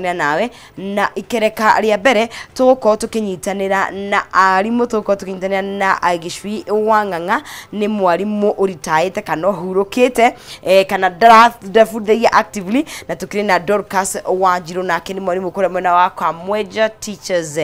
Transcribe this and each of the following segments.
Nawe na ikereka rĩa mbere tũgũkorwo tũkĩnyitanĩra na arimũ, tũgũkorwo tũkĩnyitanĩra na Gĩcui wa Ng'ang'a. Nĩ mwarimũ ũritaĩte kana ũhurũkĩte, kana ndabundithagia actively, na tũkĩrĩ na Dorcas Wanjirũ, nake nĩ mwarimũ kũrĩa mwena wa Kamwenja Teachers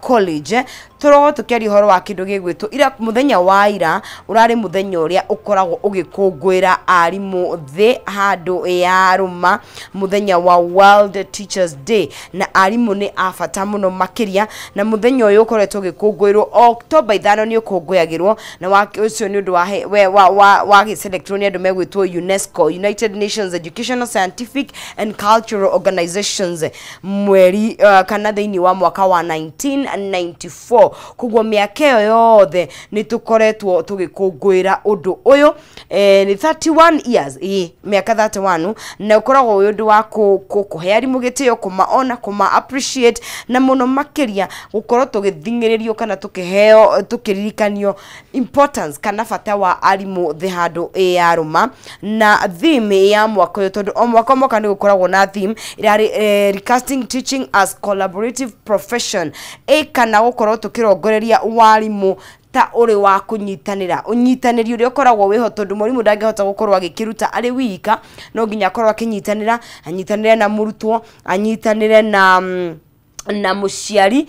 College. Tũrogwo tũkĩaria ũhoro wa kĩndũ gĩgwĩtwo ira, mũthenya wa ira ũrarĩ mũthenya ũrĩa ũkoragwo ũgĩkũngũĩra arimũ thĩ handũ ya rũma, mũthenya wa World Teachers Day, na arimũ nĩ a bata mũno makĩria. Na mũthenya ũyũ ũkoretwo ũgĩkũngũĩrwo October 5, nĩ ũkũngũyagĩrwo na ũcio nĩ ũndũ wa wa gĩselectwo nĩ andũ megwĩtwo UNESCO, United Nations Educational, Scientific and Cultural Organizations, mweri kana thĩinĩ wa mwaka wa 1994. Koguo mĩaka ĩyo yothe nĩ tũkoretwo tũgĩkũngũĩra ũndũ ũyũ, nĩ 31 years, ĩ mĩaka 31, na ũkoragwo wĩ ũndũ wa kũhe arimũ gĩtĩo, kũmaona, kũma appreciate, na mũno makĩria gũkorwo tũgĩthing'ĩrĩrio kana tũkĩheo, tũkĩririkanio importance kana bata wa arimũ thĩ handũ ĩ ya rũma. Na theme ya mwaka ũyũ, tondũ o mwaka o mwaka nĩ gũkoragwo na theme, ĩrarĩ recasting teaching as collaborative profession, ĩ kana gũkorwo tũkĩrongoreria warimũ ta ũrĩ wa kũnyitanĩra, ũnyitanĩri ũrĩa ũkoragwo wĩho, tondũ mwarimũ ndangĩhota gũkorwo agĩkĩruta arĩ wika, no nginya akorwo akĩnyitanĩra, anyitanĩre na mũrutwo, anyitanĩre na mũciari,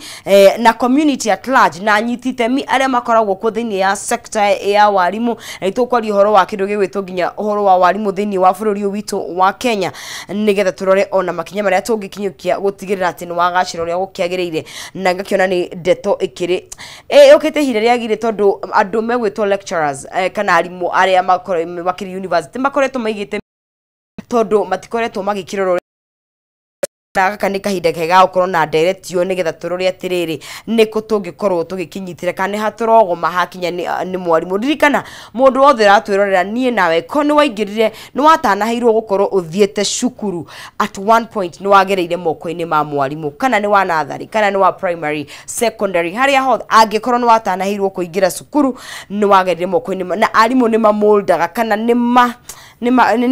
na community at large, na anyiti itemi arĩa makoragwo kuo thĩinĩ ya sector ya warimũ. Na nĩtũkwaria ũhoro wa kĩndũ gĩgwĩtwo nginya ũhoro wa warimũ thĩinĩ wa bũrũri ũyũ witũ wa Kenya, nĩgetha tũrore ona makinya marĩa tũngĩkinyũkia gũtigĩrĩra atĩ nĩ wagacĩra ũrĩa gũkĩagĩrĩire. Na ngakĩona nĩ ndeto ĩkĩrĩ yũkĩte ihinda rĩagĩrĩire, tondũ andũ megwĩtwo lecturers, kana arimũ arĩa makĩrĩ university makoretwo maigĩte, tondũ matikoretwo magĩkĩrorwo, na gaka nĩ kahinda kega ga gũkorwo na ndereti ũyũ, nĩgetha tũrore atĩrĩrĩ, nĩkũ tũngĩkorwo tũgĩkinyitĩra kana nĩ hatũrogoma hakinya nĩ mwarimũ. Ririkana, mũndũ wothe ũratwĩrorera, niĩ nawe, ko nĩ waingĩrire, nĩ watanaheirwo gũkorwo ũthiĩte cukuru, at one point nĩ wagereire moko-inĩ ma mwarimũ, kana nĩ wa natharĩ, kana nĩ wa primary, secondary, harĩa hothe angĩkorwo nĩ watanaheirwo kũingĩra cukuru, nĩ wagereire moko-inĩ na arimũ nĩ mamoldaga kana nĩ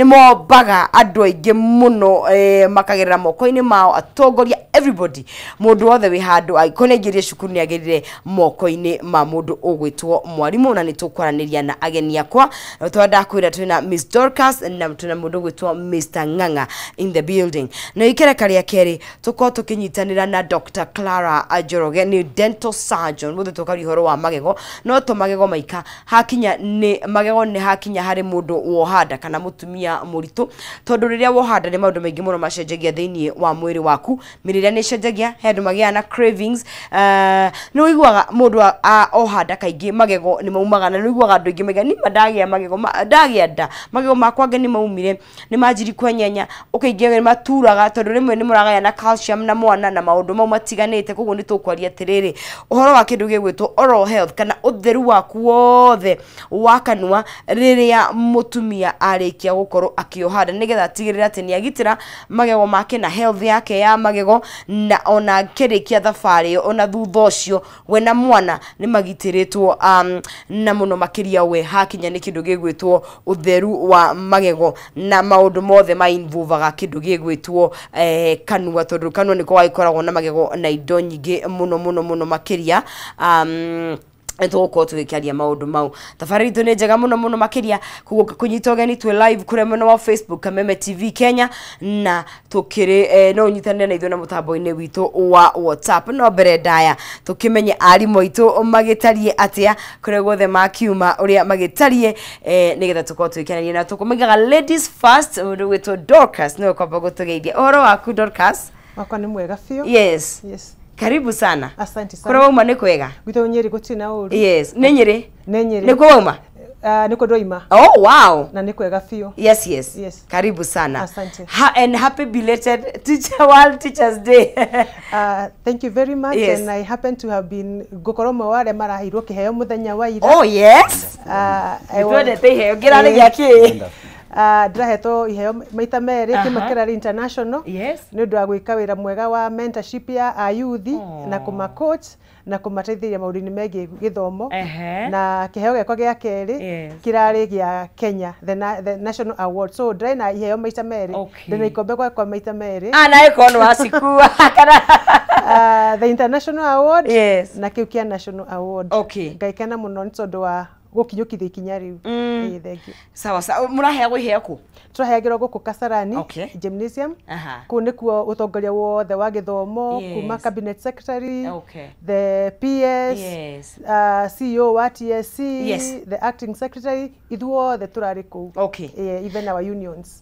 mombaga andũ aingĩ mũno, makagerera moko-inĩ mao, atongoria, everybody, mũndũ wothe wĩ handũ angĩkorwo nĩ aingĩrire cukuru nĩ agerire moko-inĩ ma mũndũ ũgwĩtwo mwarimũ. Na nĩ tũkwaranĩria na ageni akwa twa ndakwĩra, twĩna Miss Dorcas na twĩna mũndũ ũgwĩtwo Mr Ng'ang'a in the building. Na ikereka rĩa kerĩ tũkorwo tũkĩnyitanĩra na Dr Clara Njoroge, nĩ dental surgeon. Mũthĩ tũkaria ũhoro wa magego, no to magego maika, hakinya nĩ magego, nĩ hakinya harĩ mũndũ woha nda kana mũtumia mũritũ, tondũ rĩrĩa woha nda nĩ maũndũ maingĩ mũno macenjagia thĩinĩ wa mwĩrĩ waku. Mĩrĩre nĩ ĩcenjagia, he andũ magĩaga na cravings, nĩ ũiguaga mũndũ oha nda kaingĩ magego nĩ maumaga, na nĩ ũiguaga andũ aingĩ maiga nima ndagĩa magego ndagĩa nda magego makwa angĩ nĩ maumire, nĩ manjiri kwenyenya, ũkaingĩ nĩ maturaga, tondũ rĩmwe nĩ mũragaya na calcium na mwana na maũndũ mau matiganĩte. Koguo nĩ tũkwaria atĩrĩrĩ ũhoro wa kĩndũ gĩgwĩtwo oral health kana ũtheru waku wothe wa kanua rĩrĩa mũtumia arĩkia gũkorwo akĩoha nda, nĩgetha atigĩrĩre atĩ nĩ agitĩra magego make na health yake ya magego, na ona akĩrĩkia thabarĩ ĩyo, ona thutha ũcio, we na mwana nĩ magitĩrĩtwo, na mũno makĩria we hakinya nĩ kĩndũ gĩgwĩtwo ũtheru wa magego na maũndũ mothe ma involvaga kĩndũ gĩgwĩtwo kanua, tondũ kanua nĩko gagĩkoragwo na magego na indo nyingĩ mũno mũno mũno makĩria. Nĩ tũgũkorwo tũgĩkĩaria maũndũ mau. Thabarĩ itũ nĩ njega mũno mũno makĩria, koguo kũnyita ũgeni twĩ live kũrĩa mwena wa Facebook, Kameme TV Kenya, na tũkĩrĩ no ũnyitanĩre na ithuĩ na mũtambo-inĩ witũ wa WhatsApp. No mbere ndaya tũkĩmenye arimũ aitũ magĩtariĩ atĩa kũrĩa guothe makiuma, ũrĩa magĩtariĩ, nĩgetha tũkorwo tũgĩkenania na tũkũmaigaga ladies first. Mũndũ gwĩtwo Dorcas nĩwe kwamba gũtũgeithia. Ũhoro waku, Dorcas? Wakwa nĩ mwega biũ. Yes. Yes. Karibu sana. Asante sana. Kũrĩa wauma nĩ kwega? Gwitũ Nyĩrĩ gũtirĩ na ũru. Yes, nĩ Nyĩrĩ? Nĩ Nyĩrĩ. Nĩkuo wauma? Ah, nĩkuo ndoima. Oh, wow. Na nĩ kwega biũ. Yes. Yes. Karibu sana. Asante. And happy belated Teacher World Teachers Day. Thank you very much. Yes. And I happen to have been ngũkorwo ũmwe wa arĩa maraheirwo kĩheo mũthenya wa ira. Oh, yes. I was- Twendete iheo ngĩra nĩ gĩa kĩ? Ndĩrahetwo iheo maita merĩ, kĩmwe kĩrarĩ international nĩ ũndũ wa gwĩka wĩra mwega wa mentorship ya ayuthi na kũma coach na kũmateithĩrĩria maũndũ-inĩ megiĩ gĩthomo. Na kĩheo gĩakwa gĩa kerĩ kĩrarĩ gĩa Kenya, the national award. So ndĩrĩ na iheo maita merĩ. Ndĩna ikombe gwakwa maita merĩ. Ah, nawe korwo nĩ wacikua kana The international award na kĩu kĩa national award. Ngaikena mũno nĩ tondũ wa gũkinyũkithia ikinya rĩu. Ĩĩ, thank you. Sawa sawa, mũraheagwo iheo kũ? Tũraheagĩrwo gũkũ Kasarani Gymnasium. Kũu nĩkuo ũtongoria wothe wa gĩthomo kuma cabinet secretary, the PS, CEO wa TSC, the acting secretary, ithuothe tũrarĩ kũu. Yeah, even our unions.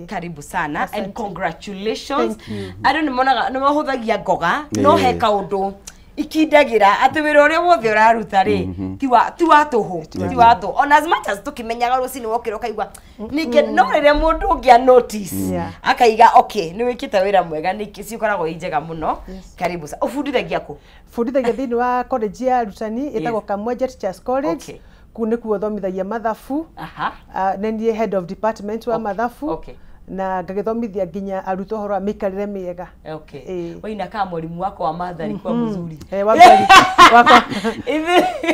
Karibu sana and Asante. congratulations. Thank you. Andũ nĩ monaga nĩ mahũthagia ngoga, no he kaũndũ ikindagĩra atĩ wĩra ũrĩa wothe ũraruta rĩ ti wa tũhũ, ti wa tũhũ, ona as much as tũkĩmenyaga rũcinĩ wokĩra ũkaigua ningĩ no rĩrĩa mũndũ ũngĩ a notice akaiga okay, nĩ wĩkĩte wĩra mwega, nĩ cikoragwo i njega mũno. Karibu sa ũbundithagia kũ? Bundithagia thĩinĩ wa college ya arutani ĩtagwo Kamwenja Teachers College. Kũu nĩkuo thomithagia mathabu. Nĩ niĩ head of department wa mathabu na ngagĩthomithia nginya arutwo ũhoro wa mĩikarĩre mĩega. Waina kama mwalimu wako wa math alikuwa mzuri. Eh, wakwa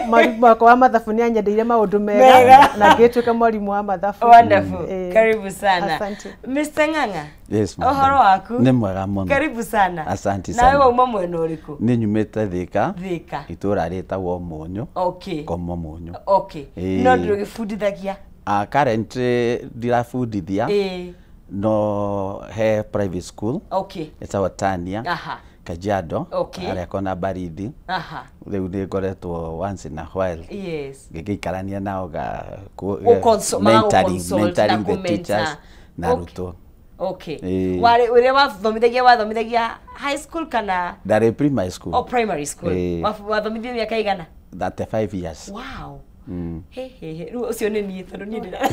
mwalimu wakwa wa mathabu nĩ anyendeire maũndũ mega Mega. na ngĩtuĩka mwarimũ wa mathabu. Wonderful. Karibu sana. Asante. Mr. Ng'ang'a. Yes, madam. Ũhoro waku? Nĩ mwega mũno. Karibu sana. Asante Nawe sana. wauma mwena ũrĩkũ? Nĩ nyumĩte Thika. Thika. Itũra rĩtagwo Mũnyũ. Komo Mũnyũ. No ndũgĩbundithagia? Currently ndirabundithia no he private school ĩtagwo Tania Kajiado, harĩa kona Baridi. Rĩu nĩ ngoretwo once in a while ngĩgĩikarania nao ga mentoring, Magagũ-consult na mentoring the kũ-mentor. teachers na arutwo. Warĩ ũrĩa wathomithagia high school kana Ndarĩ primary school. O primary school. Wathomithia mĩaka igana? 35 years. Wow. He he he, rĩu ũcio nĩ niĩ, tondũ niĩ ndĩra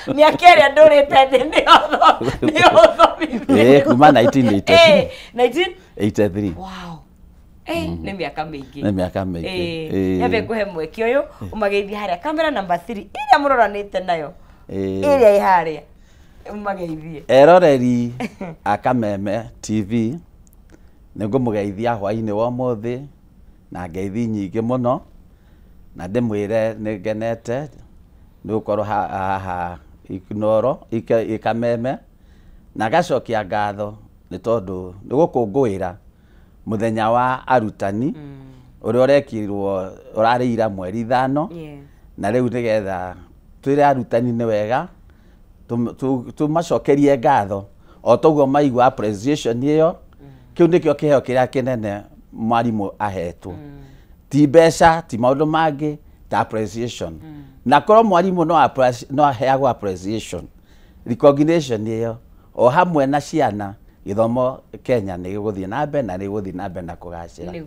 mĩaka ĩrĩa ndũrĩte thĩ nĩyo ũthomithia. Kuma 1983. 19 83. Wow. Nĩ mĩaka mĩingĩ. Nĩ mĩaka mĩingĩ. Nyambe ngũhe mweke ũyũ ũmageithie harĩa kamera number 3 ĩrĩa mũroranĩte nayo. Ĩrĩa ĩ harĩa. Ũmageithie. Eroreri a Kameme TV, nĩ ngũmũgeithia hwainĩ wa ũmũthĩ na ngeithi nyingĩ mũno, na ndĩmwĩre nĩ ngenete nĩ gũkorwo haha Inooro Kameme, na ngacokia ngatho nĩ tondũ nĩ gũkũngũĩra mũthenya wa arutani ũrĩa ũrekirwo ũrarĩ ira mweri 5. Na rĩu nĩgetha twĩre arutani nĩ wega tũmacokerie ngatho o toguo maigua appreciation ĩyo. Kĩu nĩkĩo kĩheo kĩrĩa kĩnene mwarimũ ahetwo, ti mbeca, ti maũndũ mangĩ ta appreciation. Na korwo mwarimũ no aheagwo appreciation, recognition ĩyo o hamwe na ciana, gĩthomo Kenya nĩ gĩgũthiĩ na mbere na nĩ gĩgũthiĩ na mbere na kũgacĩra.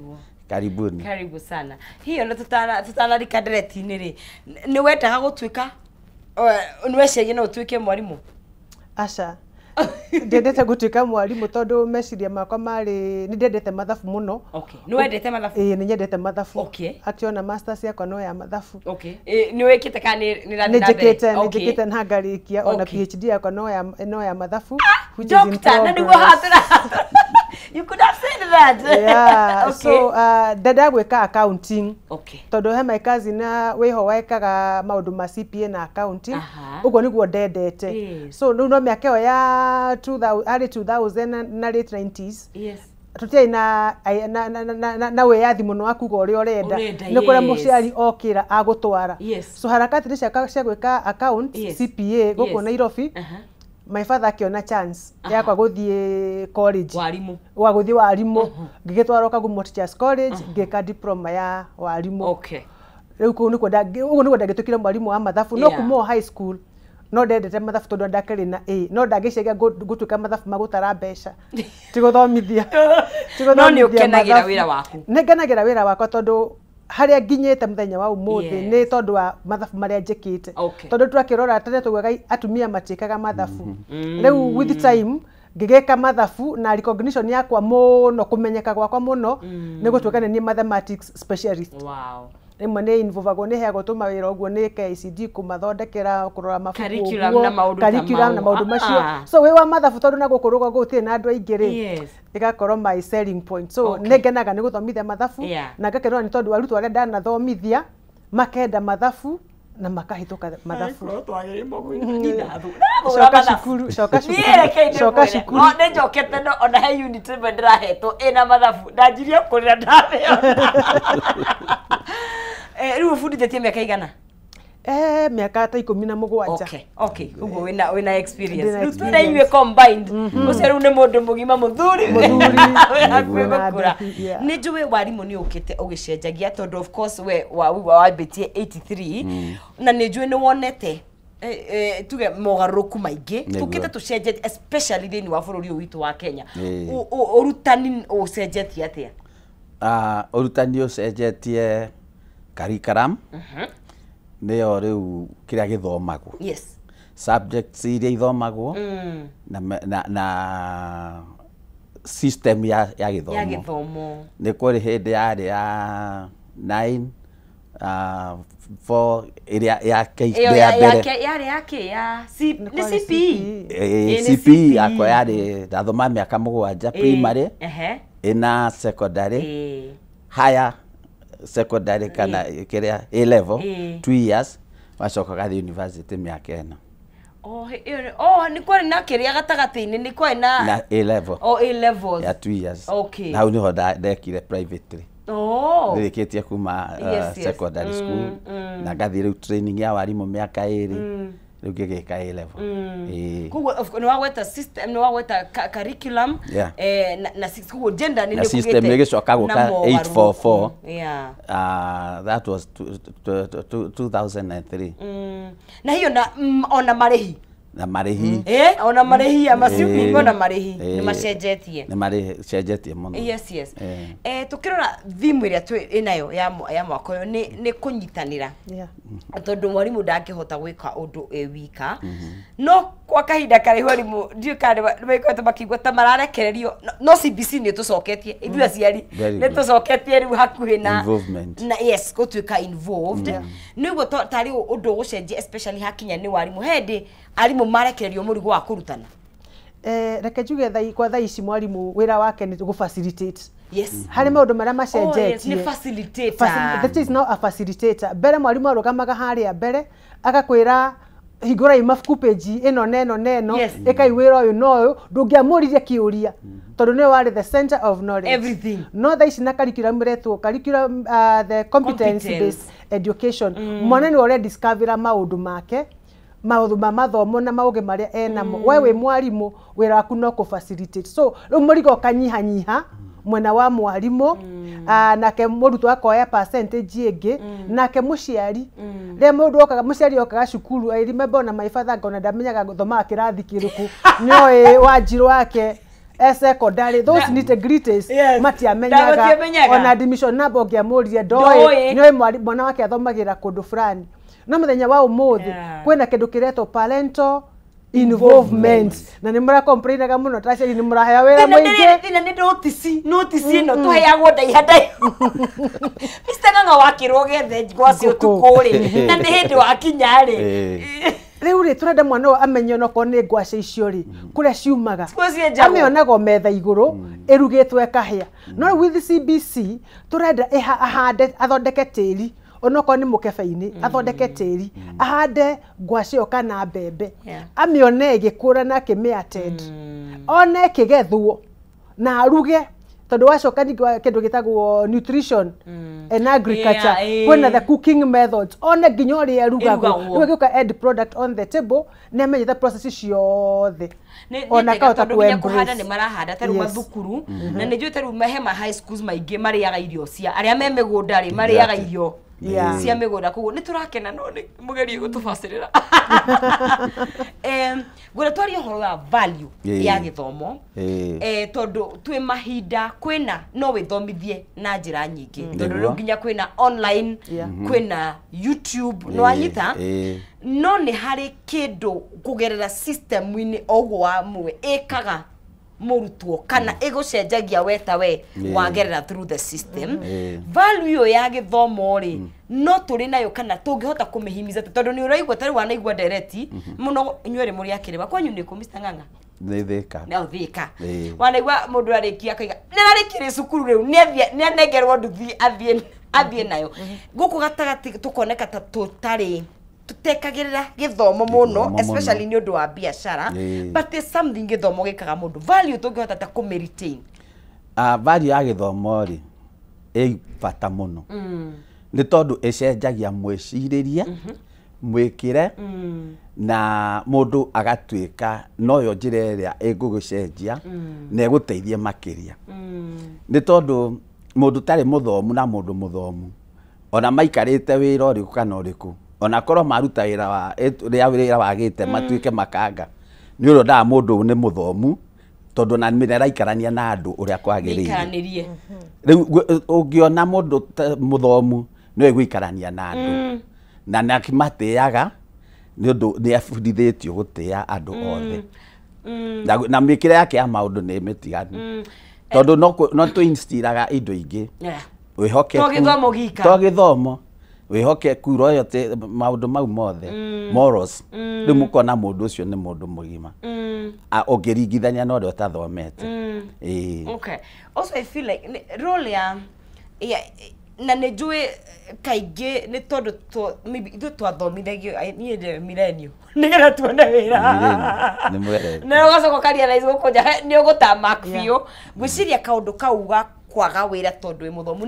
Karibuni. Karibu sana. Hiyo na tutanarika ndereti-inĩ rĩ, nĩ wendaga gũtuĩka, nĩ weciragia no ũtuĩke mwarimũ? Aca, ndiendete gũtuĩka mwarimũ tondũ meciria makwa marĩ nĩ ndendete mathabu mũno. Okay. Nĩ wendete mathabu? Ĩĩ, nĩ nyendete mathabu. Actually, ona masters yakwa no ya mathabu. Ĩ, nĩ wĩkĩte kana nĩ Nĩ ĩrathiĩ na mbere? njĩkĩte, nĩ njĩkĩte na ngarĩkia ona PhD yakwa no ya mathabu, which is in Doctor, na nĩguo progress. haha you could have said that. Yeah, so ndendaga gwĩka accounting tondũ he my cousin wĩho wekaga maũndũ ma CPA na accounting. Ũguo nĩguo ndendete. So rĩu no mĩaka ĩyo ya 2000, early 2000 na late 90s, tũtiarĩ na wĩyathi mũno wa kuga ũrĩa ũrenda. Ũrenda, Nĩ kũrĩa mũciari okĩra agũtwara. So harakati nĩ ciakwa cia gwĩka account, CPA gũkũ Nairobi. My father akĩona chance yakwa gũthiĩ college Warimũ. Wa gũthiĩ warimũ, ngĩgĩtwarwo Kagumo Teachers College, ngĩka diploma ya warimũ. Rĩu kũu nĩkuo ũguo nĩguo ndangĩtuĩkire mwarimũ wa mathabu, no kuma o high school no ndendete mathabu tondũ ndakĩrĩ na A, no ndangĩciria ngũtuĩka mathabu magũtara mbeca, ti gũthomithia, ti No nĩ gũthomithia ũkenagĩra mathabu. wĩra waku? Nĩ ngenagĩra wĩra wakwa tondũ harĩa nginyĩte mũthenya wa ũmũthĩ nĩ tondũ wa mathabu marĩa njĩkĩte. Tondũ twakĩrora tene tugaga atumia matiĩkaga mathabu. Rĩu with time ngĩgĩka mathabu na recognition yakwa mũno, kũmenyeka gwakwa mũno nĩ gũtuĩka nĩ niĩ mathematics specialist. Rĩmwe nĩ involvagwo, nĩ heagwo tũmawĩra ũguo nĩ KICD kũmathondekera, kũrora mabuku Curriculum ũguo, na maũndũ ta curriculum na mau. maũndũ macio. So wĩ wa mathabu, tondũ na gũkũ rũgongo gũtirĩ na andũ aingĩ rĩ, ĩgakorwo my selling point. So nĩ ngenaga nĩ gũthomithia mathabu, na ngakenera nĩ tondũ arutwo arĩa ndanathomithia makenda mathabu na makahĩtũka mathabu. Coka cukuru, coka cukuru, coka cukuru. Nĩ njokete, no ona he unit ĩmwe ndĩrahetwo ĩna mathabu, ndanjirie kũrĩra ndamĩona. Rĩu ũbundithĩtie mĩaka igana? Mĩaka ta 17. Okay, ũguo wĩna experience. Ndĩna Rĩu twĩna experience. inyuĩ combined, ũcio rĩu nĩ mũndũ mũgima, mũthuri. Mũthuri. Wĩ hakuhĩ Wĩna gũkũra. ndethi, yeah. Nĩ njũĩ warimũ nĩ ũkĩte ũgĩcenjagia, tondũ of course we wambĩtie 83, na nĩ njũĩ nĩ wonete tuge mogarũrũku maingĩ. Tũkĩte tũcenjetie, especially thĩinĩ wa bũrũri ũyũ witũ wa Kenya. Ũrutani ũcenjetie atĩa? Ah, ũrutani ũcenjetie curriculum, nĩyo rĩu kĩrĩa gĩthomagwo, subjects iria ithomagwo, na system ya ya gĩthomo. Gĩthomo. Nĩ kũrĩ hĩndĩ yarĩ ya 9 4 ĩrĩa ya ĩyo ya mbere. Yarĩ ya kĩ, ya C, nĩ kwarĩ. CPE. Ĩĩ, nĩ CPE yakwa yarĩ ndathoma mĩaka 7 primary, ĩna secondary, higher secondary kana kĩrĩa A level, 2 years, wacoka ũgathiĩ university mĩaka 4. Oh, oh, nĩ kwarĩ na kĩrĩa gatagatĩ-inĩ, nĩ kwarĩ na Na A level. Oh, A levels. Ya 2 years. Na hau nĩho ndekire privately. Ndĩrĩkĩtie kuma secondary school na ngathiĩ rĩu training ya warimũ mĩaka 2, rĩu ngĩgĩka A level. Ĩĩ. Koguo nĩ wagweta system, nĩ wagweta curriculum, na koguo gender nĩ Na nĩ system kũgĩte ĩgĩcoka gũka na mogarũrũku. 844. That was 2003. Na hiyo na ona marĩhi. Na marĩhi. Ona marĩhi ya macio, ona marĩhi nĩ macenjetie. Nĩ marĩcenjetie mũno. Yes. Tukĩrora theme ĩrĩa twĩ ĩnayo ya mwaka ũyũ nĩ kũnyitanĩra, tondũ mwarimũ ndangĩhota gwĩka ũndũ ĩ wika, no kwa kahinda karaihu arimũ ndiũĩ kana nĩ maikoretwo makĩigua ta mararekererio, no CBC nĩ tũcoketie ithuĩ aciari, Very nĩ good. tũcoketie rĩu hakuhĩ na Involvement. Na yes, gũtuĩka involved nĩ ũguo tarĩ ũndũ ũgũcenjia, especially hakinya nĩ warimũ, hĩndĩ arimũ marekererio mũrigo wa kũrutana. Reke njuge kwa thaa ici mwarimũ wĩra wake nĩ gũ facilitate harĩ maũndũ marĩa Oh, yes, macenjetie. nĩ facilitator. That is now a facilitator. Mbere mwarimũ arũgamaga harĩa mbere agakwĩra, "Hingũrai mabuku page ĩno na ĩno na ĩno, ĩkai wĩra ũyũ na ũyũ." Ndũngĩamũririe kĩũria tondũ nĩwe warĩ the center of knowledge. Everything. No thaa ici na curriculum ĩretwo curriculum, the competence Competence. based education, mwana nĩwe ũrediscovera maũndũ make, maũndũ ma mathomo na maũgĩ marĩa enamo. We wĩ mwarimũ, wĩra waku no kũ facilitate. So rĩu mũrigo ũkanyihanyiha mwena wa mwarimũ, nake mũrutwo akoya percentage ĩngĩ, nake mũciari, rĩrĩa mũndũ okaga, mũciari okaga cukuru, I remember ona my father ngona ndamenyaga gũthomaga kĩrathi kĩrĩkũ, nĩoĩ Wanjirũ wake e secondary, those nitty gritties matiamenyaga. Matiamenyaga. Ona admission number ũngĩamũririe Ndoĩ. ndoĩ, nĩoĩ mwana wake athomagĩra kũndũ fulani. No mũthenya wa ũmũthĩ kwĩna kĩndũ kĩretwo parental involvement, na nĩ mũracomplainaga mũno ta aciari nĩ mũraheo wĩra Thĩna mũingĩ. Thĩna nĩ notice ĩno tũheagwo ndaiha ndaihu. Mr. Ng'ang'a, wakĩrwo gethe ngwacĩ Ngũkũ. ũtukũ rĩ, na nĩ hĩndĩ wakinya rĩ. Rĩu rĩ, tũrenda mwana ũyũ amenye onokorwo nĩ ngwacĩ icio rĩ, kũrĩa ciumaga. Kũrĩa cienjagwo. Amĩonaga o metha igũrũ ĩrugĩtwo ĩkahĩa, no rĩu with CBC tũrenda ahande, athondeke tĩri, onokorwo nĩ mũkebe-inĩ, athondeke tĩri, ahande ngwacĩ ĩyo kana mbembe, amĩone ĩgĩkũra na akĩmĩ attend, one ĩkĩgethwo na aruge, tondũ wacoka ningĩ kĩndũ gĩtagwo nutrition and agriculture, kwĩna the cooking methods, one nginya ũrĩa ĩrugagwo. Ĩrugagwo. Rĩu ĩgĩũka end product on the table, nĩ amenyete process ciothe. Ona nĩ akahota tondũ nginya kũ-embrace. kũhanda nĩ marahanda ta rĩu mathukuru, na nĩ njũĩ ta rĩu he ma high schools maingĩ marĩaga irio cia arĩa me mĩgũnda rĩ, marĩaga irio cia mĩgũnda, koguo nĩ tũrakena, no nĩ mũgerie gũtũbacĩrĩra. Ngwenda twarie ũhoro wa value ya gĩthomo, tondũ twĩ mahinda kwĩna no wĩthomithie na njĩra nyingĩ, tondũ rĩu nginya kwĩna online, kwĩna YouTube, nĩ wanyita? No nĩ harĩ kĩndũ kũgerera system-inĩ o ũguo wa mwe ĩkaga Mũrutwo kana ĩgũcenjagia we ta we wagerera through the system. Value ĩyo ya gĩthomo rĩ, no tũrĩ nayo kana tũngĩhota kũmĩhimiza, tondũ nĩ ũraigua tarĩu wanaigua ndereti mũno inyuĩ erĩ mũrĩ akĩrĩma kwanyu nĩ kũ, Mr. Ng'ang'a? Nĩ Thĩka. No Thĩka. Wanaigua mũndũ arĩkia akaiga nĩ ararĩkirie cukuru, rĩu nĩ anengerwo nduthi athiĩ nayo. Gũkũ gatagatĩ tũkoneka ta tũtarĩ tũtekagĩrĩra gĩthomo mũno, especially nĩ ũndũ wa biacara, but there's something gĩthomo gĩkaga mũndũ, value tũngĩhota ta kũmĩ retain. Value ya gĩthomo rĩ, ĩ bata mũno, nĩ tondũ ĩcenjagia mwĩcirĩrie, mwĩkĩre, na mũndũ agatuĩka noyo njĩra ĩrĩa ĩngũgũcenjia na ĩgũteithie makĩria, nĩ tondũ mũndũ ũtarĩ mũthomu na mũndũ mũthomu, ona maikarĩte wĩra ũrĩkũ kana ũrĩkũ, ona korwo maruta wĩra wa rĩa wĩra wagĩte matuĩke makanga, nĩ ũrĩa mũndũ nĩ mũthomu, tondũ na nĩ araikarania na andũ ũrĩa kwagĩrĩire. Rĩu ũngĩona mũndũ mũthomu nĩwe gũikarania na andũ na nĩ akĩmatĩaga, nĩ ũndũ nĩ abundithĩtio gũtĩa andũ othe, na mĩkĩre yake ya maũndũ nĩ mĩtiganu, tondũ no tũinstiraga indo ingĩ, wĩhokeku, to gĩthomo gika, to gĩthomo, wĩhokeku, loyalty, maũndũ mau mothe, morals. Rĩu mũkona mũndũ ũcio nĩ mũndũ mũgima ũngĩringithania na ũrĩa ũtathomete. Okay. Also I feel like role ya na nĩ njũĩ kaingĩ nĩ tondũ maybe ithuĩ twathomithagio, niĩ ndĩ millennial, nĩgetha tuone wĩra na ũgacoka ũkarealize gũkũ nja nĩ ũgũtamak biũ. Ngwĩciria kaũndũ kau ga kwaga wĩra tondũ wĩ mũthomu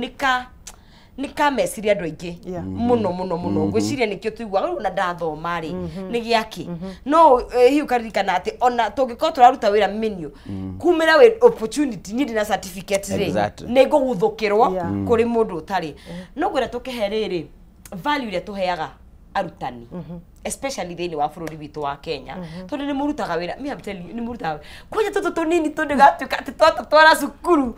nĩ ka meciria andũ aingĩ mũno mũno mũno. Ngwĩciria nĩkĩo tũiguaga rĩu ona ndathoma rĩ nĩ gĩakĩ, no hihi ũkaririkana atĩ ona tũngĩkorwo tũraruta wĩra menu kumĩra wĩ opportunity, niĩ ndĩna certificate rĩ nĩ ngũguthũkĩrwo kũrĩ mũndũ ũtarĩ. No ngwĩra tũkĩhe rĩrĩ value ĩrĩa tũheaga arutani, especially thĩinĩ wa bũrũri witũ wa Kenya, tondũ nĩ mũrutaga wĩra, me I'm telling you, nĩ mũrutaga wĩra kwanja tũtũ tũnini tũndĩgatuĩka atĩ twatũtwara cukuru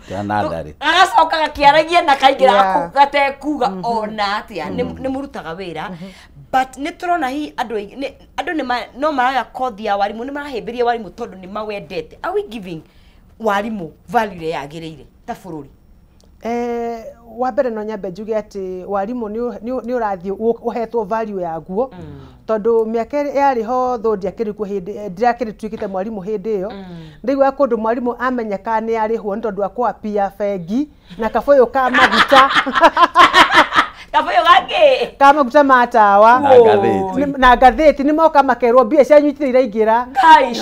agacoka gakĩaragia na kaingĩra gatekuga ona atĩa. Nĩ mũrutaga wĩra, but nĩ tũrona hihi andũ no maraya kothi ya warimũ, nĩ marahĩmbĩria warimũ tondũ nĩ mawendete. Are we giving warimũ value ĩrĩa yagĩrĩire ta bũrũri? Wa mbere no nyambe njuge atĩ warimũ nĩ ũrathiĩ ũhetwo value yaguo, tondũ mĩaka yarĩ ho thũ ndiakĩrĩ kuo hĩndĩ, ndirakĩrĩ tuĩkĩte mwarimũ hĩndĩ ĩyo. Ndaiguaga kũndũ mwarimũ amenyeka nĩ arĩhwo nĩ tondũ wa kũapia bengi na kabũyũ ka maguta, kabũyũ gakĩ ka maguta ma tawa na ngathĩti, nĩ moka makerwo mbia cianyu itirĩ iraingĩra,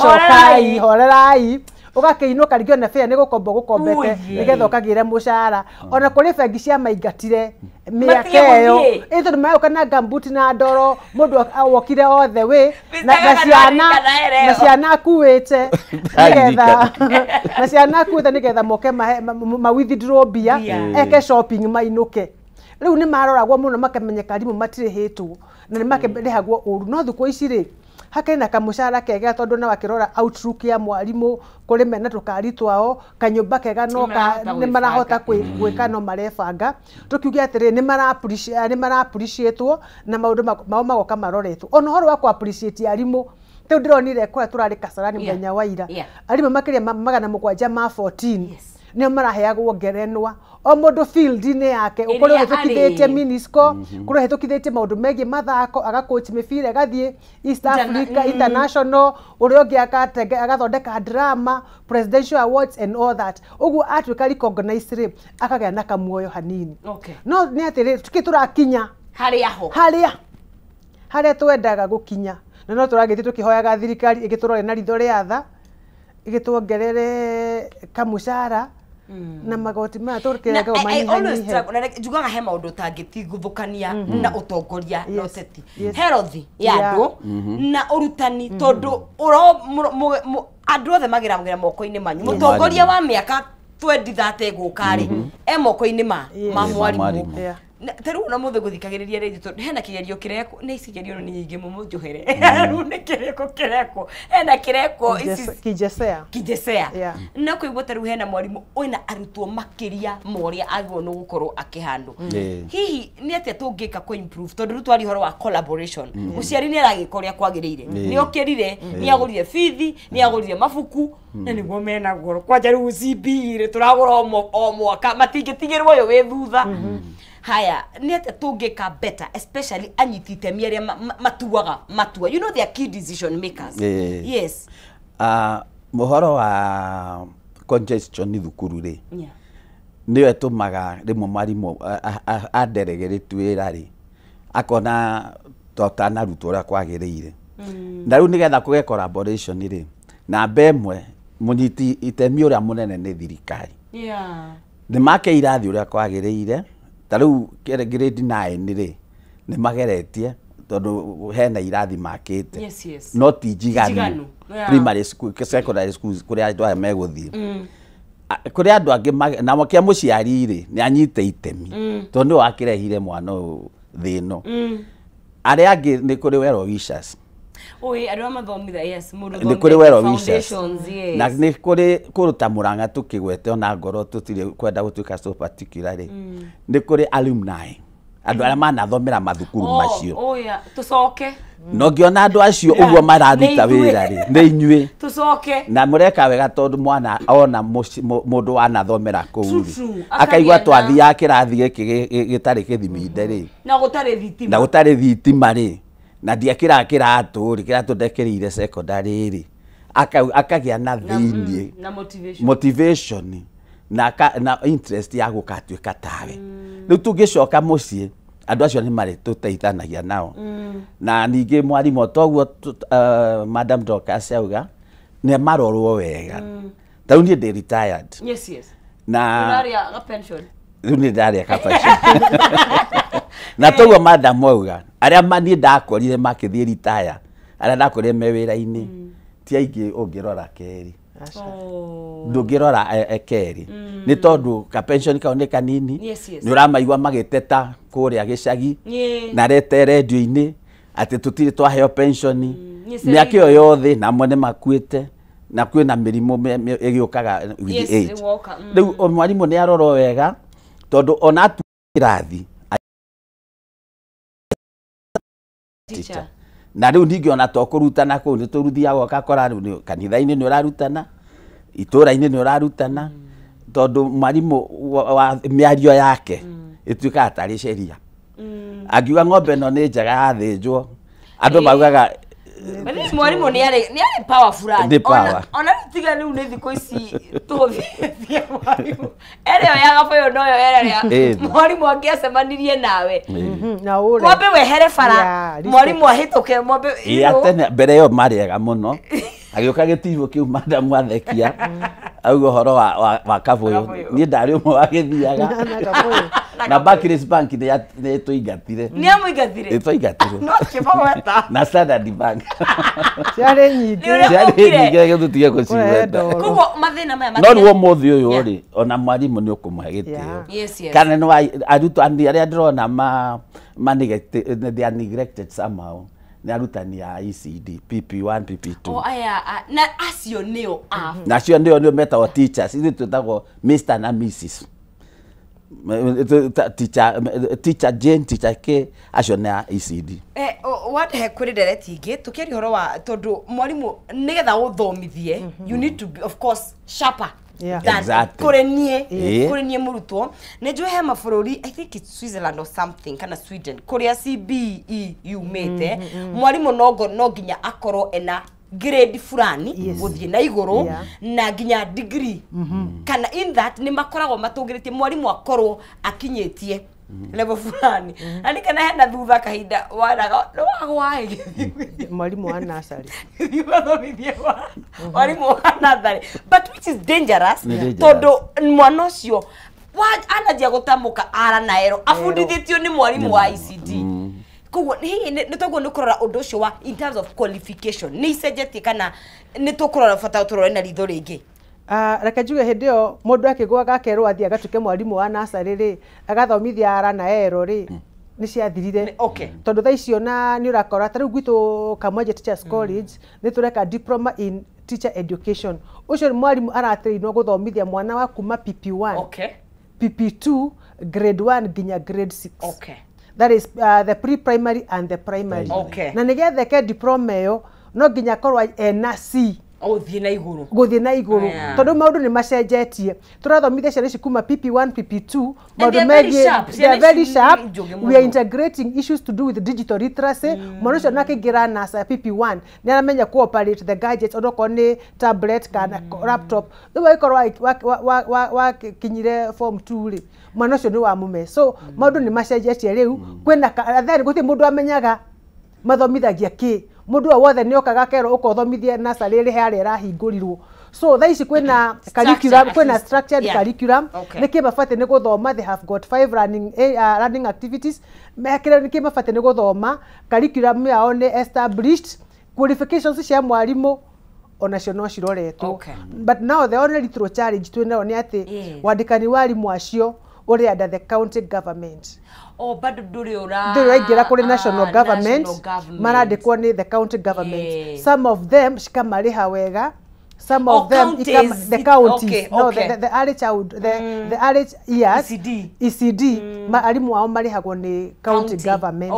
cokai horerai, ũgakĩinũka rĩngĩ ona bĩa nĩ gũkomba gũkombete nĩgetha ũkagĩre mũcara. Ona kũrĩ bengi cia maingatire mĩaka ĩyo, ĩ tondũ marauka na gambuti na ndoro, mũndũ wokire all the way na ciana akuĩte nĩgetha na ciana akuĩte nĩgetha moke ma withdraw mbia eke shopping mainũke. Rĩu nĩ maroragwo mũno makamenyeka arimũ matirĩhĩtwo na nĩ makĩrĩhagwo ũru. No thikũ ici rĩ hakĩrĩ na kamũcara kega, tondũ na wakĩrora outlook ya mwarimũ kũrĩ mena tũkari twao, kanyũmba kega no nĩ marahota gwĩka, no marebanga. Tũkiuge atĩrĩ nĩ mara appreciate-wo na maũndũ mao magoka maroretwo. Ona ũhoro wa kũ appreciate arimũ, rĩu ndĩronire kũrĩa tũrarĩ Kasarani mũthenya wa ira, arimũ makĩria 714 nĩo maraheagwo ngerenwa o mũndũ field-inĩ yake, ũkorwo ũhĩtũkithĩtie Minisco, kũrĩa ũhĩtũkithĩtie maũndũ megiĩ mathako, agacoach mĩbira ĩgathiĩ East Africa International, ũrĩa ũngĩ agathondeka drama, presidential awards and all that. Ũguo atuĩka recognized rĩ, akagĩa na kamuoyo hanini. No nĩ atĩrĩ, tukĩ tũrakinya harĩa twendaga gũkinya, na no tũragĩthiĩ tũkĩhoyaga thirikari ĩgĩtũrore na ritho rĩa tha, ĩgĩtuongerere kamũcara na magoti maya tũkĩrengagwo manyihanyihe. Njugaga he maũndũ ũtangĩtigũthũkania na ũtongoria na ũteti, herothi ya andũ na ũrutani, tondũ andũ othe mageragĩra moko-inĩ manyu. Mũtongoria wa mĩaka 2030 gũka rĩ, e moko-inĩ ma mwarimũ. Ta rĩu ona mũthĩ gũthikagĩrĩria rĩndio tondũ hena kĩgerio kĩrekwo, nĩ ici igerio nĩ nyingĩ mũno njohere. Rĩu nĩ kĩrĩkũ kĩrekwo? Hena kĩrekwo ici Kijecea. Kijecea. Yeah. Na kũigua ta rĩu hena mwarimũ wĩna arutwo makĩria ma ũrĩa agĩrĩirwo nĩ gũkorwo akĩhandwo. Hihi nĩ atĩa tũngĩka kũ improve, tondũ rĩu twaria ũhoro wa collaboration, mũciari nĩ aragĩka ũrĩa kwagĩrĩire, nĩ okĩrire, nĩ agũrire bithi, nĩ agũrire mabuku, na nĩguo mena goro kwanja rĩu CBE rĩ tũragũra o mwaka, matingĩtigĩrwo ũyũ wĩ thutha. Haya, nĩ atĩa tũngĩka better, especially anyiti itemi arĩa matuaga matua, you know, they are key decision makers? Yes. Mũhoro wa congestion thukuru rĩ, nĩyo ĩtũmaga rĩmwe mwarimũ anderegeretio wĩra rĩ, akona totanarutwo ũrĩa kwagĩrĩire. Na rĩu nĩgetha kũgĩe collaboration rĩ, namba ĩmwe mũnyiti itemi ũrĩa mũnene nĩ thirikari. Nĩ make irathi ũrĩa kwagĩrĩire, ta rĩu grade 9 rĩ, nĩ mageretie tondũ hena irathi makĩte. No ti njiganu. Primary school, secondary schools kũrĩa andũ aya megũthiĩ. Kũrĩ andũ angĩ na kĩa mũciari rĩ, nĩ anyite itemi tondũ nĩwe wakĩrehire mwana ũyũ thĩ ĩno. Arĩa angĩ nĩ kũrĩ well wishers. Oi, andũ a mathomitha, yes, mũndũ nĩ kũrĩ well wishers. Foundations, yes. Na nĩ kũrĩ kũruta Murang'a tũkĩgwete ona ngoro tũtirĩ kwenda gũtuĩka so particular rĩ, nĩ kũrĩ alumni, andũ arĩa manathomera mathukuru macio. Oh yeah, tũcoke. No ngĩona andũ acio ũguo mararuta wĩra rĩ, nĩ inyuĩ. Tũcoke. Na mũreka wega tondũ mwana ona mũndũ wanathomera kũu rĩ, akaigua twathiaga kĩrathi gĩkĩ gĩtarĩ kĩthiminde rĩ. Na gũtarĩ thitima. Na gũtarĩ thitima rĩ. Na ndiekĩraga kĩratũ rĩ, kĩratũ ndekĩrĩire secondary rĩ, akagĩa na thĩiniĩ na motivation, motivation na interest ya gũgatuĩka tawe. Rĩu tũngĩcoka mũciĩ, andũ acio nĩ marĩtũteithanagia nao. Na ningĩ mwarimũ toguo Madam Dorcas auga, nĩ marorwo wega. Ta rĩu niĩ ndĩ retired. Yes, yes. Na ũrarĩa pension. Rĩu nĩ ndarĩa ka pension. Na toguo madam auga, arĩa niĩ ndakorire makĩthiĩ retire, arĩa ndakorire me wĩra-inĩ, ti aingĩ ũngĩrora kerĩ. Ndũngĩrora kerĩ. Nĩ tondũ ka pension kau nĩ kanini, nĩ ũramaigua magĩteta kũrĩa gĩcagi, na rete rendio-inĩ atĩ tũtirĩ twaheo pension, mĩaka ĩyo yothe, na amwe nĩ makuĩte, na kwĩna mĩrimũ ĩgĩũkaga with age. Rĩu mwarimũ nĩ arorwo wega, tondũ ona atua kĩrathi teacher. Na rĩu ningĩ ona to kũrutana kũu nĩ tũruthiaga ũgakora rĩu kanitha-inĩ nĩ ũrarutana, itũũra-inĩ nĩ ũrarutana, tondũ mwarimũ wa mĩario yake ĩtuĩkaga tarĩ sheria. Angiuga ng'ombe ĩno nĩ njega yathĩnjwo, andũ maugaga mwarimũ nĩ arĩ power fulani. Ona tiga rĩu nĩ thikũ ici tũthie mwarimũ ĩrĩa ya gabũyũ noyo ĩrĩa mwarimũ angĩacemanirie nawe mwambe wehere bara, mwarimũ ahĩtũke mwambe. Tene mbere ĩyo marĩ ega mũno, agĩũka gĩtirũ kĩu madam athekia auga ũhoro wa kabũyũ, niĩ ndarĩ ũmwe wagĩthiaga na Barclays Bank nĩ ĩtũingatire. Nĩ amũingatire? Ĩtũingatire. No kĩmagweta. Na Standard Bank. Ciarĩ nyingĩ. Ciarĩ nyingĩ reke tũtige gũcigweta. Koguo mathĩna maya No rĩu ũmũthĩ ũyũ rĩ, ona mwarimũ nĩ ũkũmũhe gĩtĩo. Kana nĩ arutani arĩa ndĩrona they are neglected somehow. Nĩ arutani a ECD, PP1, PP2. Oh, aya, na acio nĩo a. Na acio nĩo metagwo teachers, ithuĩ twĩtagwo Mr na Mrs. Teacher Jane, Teacher K, acio nĩ a ECD. Warehe kwĩ ndereti ingĩ tũkĩaria ũhoro wa tondũ mwarimũ nĩgetha ũthomithie, you need to be of course sharper. Exactly. Kũrĩ niĩ mũrutwo nĩ njũĩ he mabũrũri, I think it's Switzerland or something kana Sweden, kũrĩa CBE yumĩte, mwarimũ no nginya akorwo ena grade fulani gũthiĩ na igũrũ na nginya degree, kana in that nĩ makoragwo matũngĩrĩtie mwarimũ akorwo akinyĩtie level fulani. Na nĩ kana hena thutha kahinda waraga no wagwaĩ mwarimũ wa nursery, mathomithie mwarimũ wa nursery, but which is dangerous tondũ mwana ũcio ananjia gũtamũka ara na ero abundithĩtio nĩ mwarimũ wa ICD. Koguo hihi nĩ toguo nĩ kũrora ũndũ ũcio wa in terms of qualification nĩ icenjetie kana nĩ tũkũrora bata tũrore na ritho rĩngĩ? Reke njuge hĩndĩ ĩyo mũndũ akĩgũaga akerwo athiĩ agatuĩke mwarimũ wa nursery rĩ, agathomithia ara na ero rĩ, nĩ ciathirire. Tondũ thaa icio na nĩ ũrakora ta rĩu gwitũ Kamwenje Teachers College nĩ tũreka diploma in teacher education. Ũcio mwarimũ aratrainwo gũthomithia mwana wa kuma PP1, PP2, grade 1 nginya grade 6. That is the pre-primary and the primary. Na nĩgetha eke diploma ĩyo no nginya akorwo ena C. Gũthiĩ na igũrũ. Gũthiĩ na igũrũ. Tondũ maũndũ nĩ macenjetie. Tũrathomithia ciana ici kuma PP1, PP2, maũndũ megiĩ, they are very sharp. We are integrating issues to do with digital literacy. Mwana ũcio nakĩingĩra NASA PP1 nĩ aramenya kũ operate the gadgets onokorwo nĩ tablet kana laptop. Rĩu agĩkorwo wakinyire form 2 rĩ, mwana ũcio nĩ wa mũme. So maũndũ nĩ macenjetie rĩu. Kwĩna then gũtirĩ mũndũ amenyaga mathomithagia kĩ. Mũndũ o wothe nĩ okaga akerwo ũkothomithia nursery rĩ harĩa ĩrahingũrirwo. So thaa ici kwĩna curriculum, kwĩna structured curriculum. Nĩkĩ mabatiĩ nĩ gũthoma, they have got 5 running activities. Nĩkĩ mabatiĩ nĩ gũthoma, curriculum yao nĩ established, qualifications cia mwarimũ onacio no ciroretwo. But now the only true challenge twĩ nayo nĩ atĩ wandĩkani wa arimũ acio ũrĩ under the county government. O bado ndũrĩ ũraingĩra kũrĩ national government, marandĩkwo nĩ the county government. Some of them cikamarĩha wega, some of them the counties, no, the early child, the early years, ECD, arimũ ao marĩhagwo nĩ county government.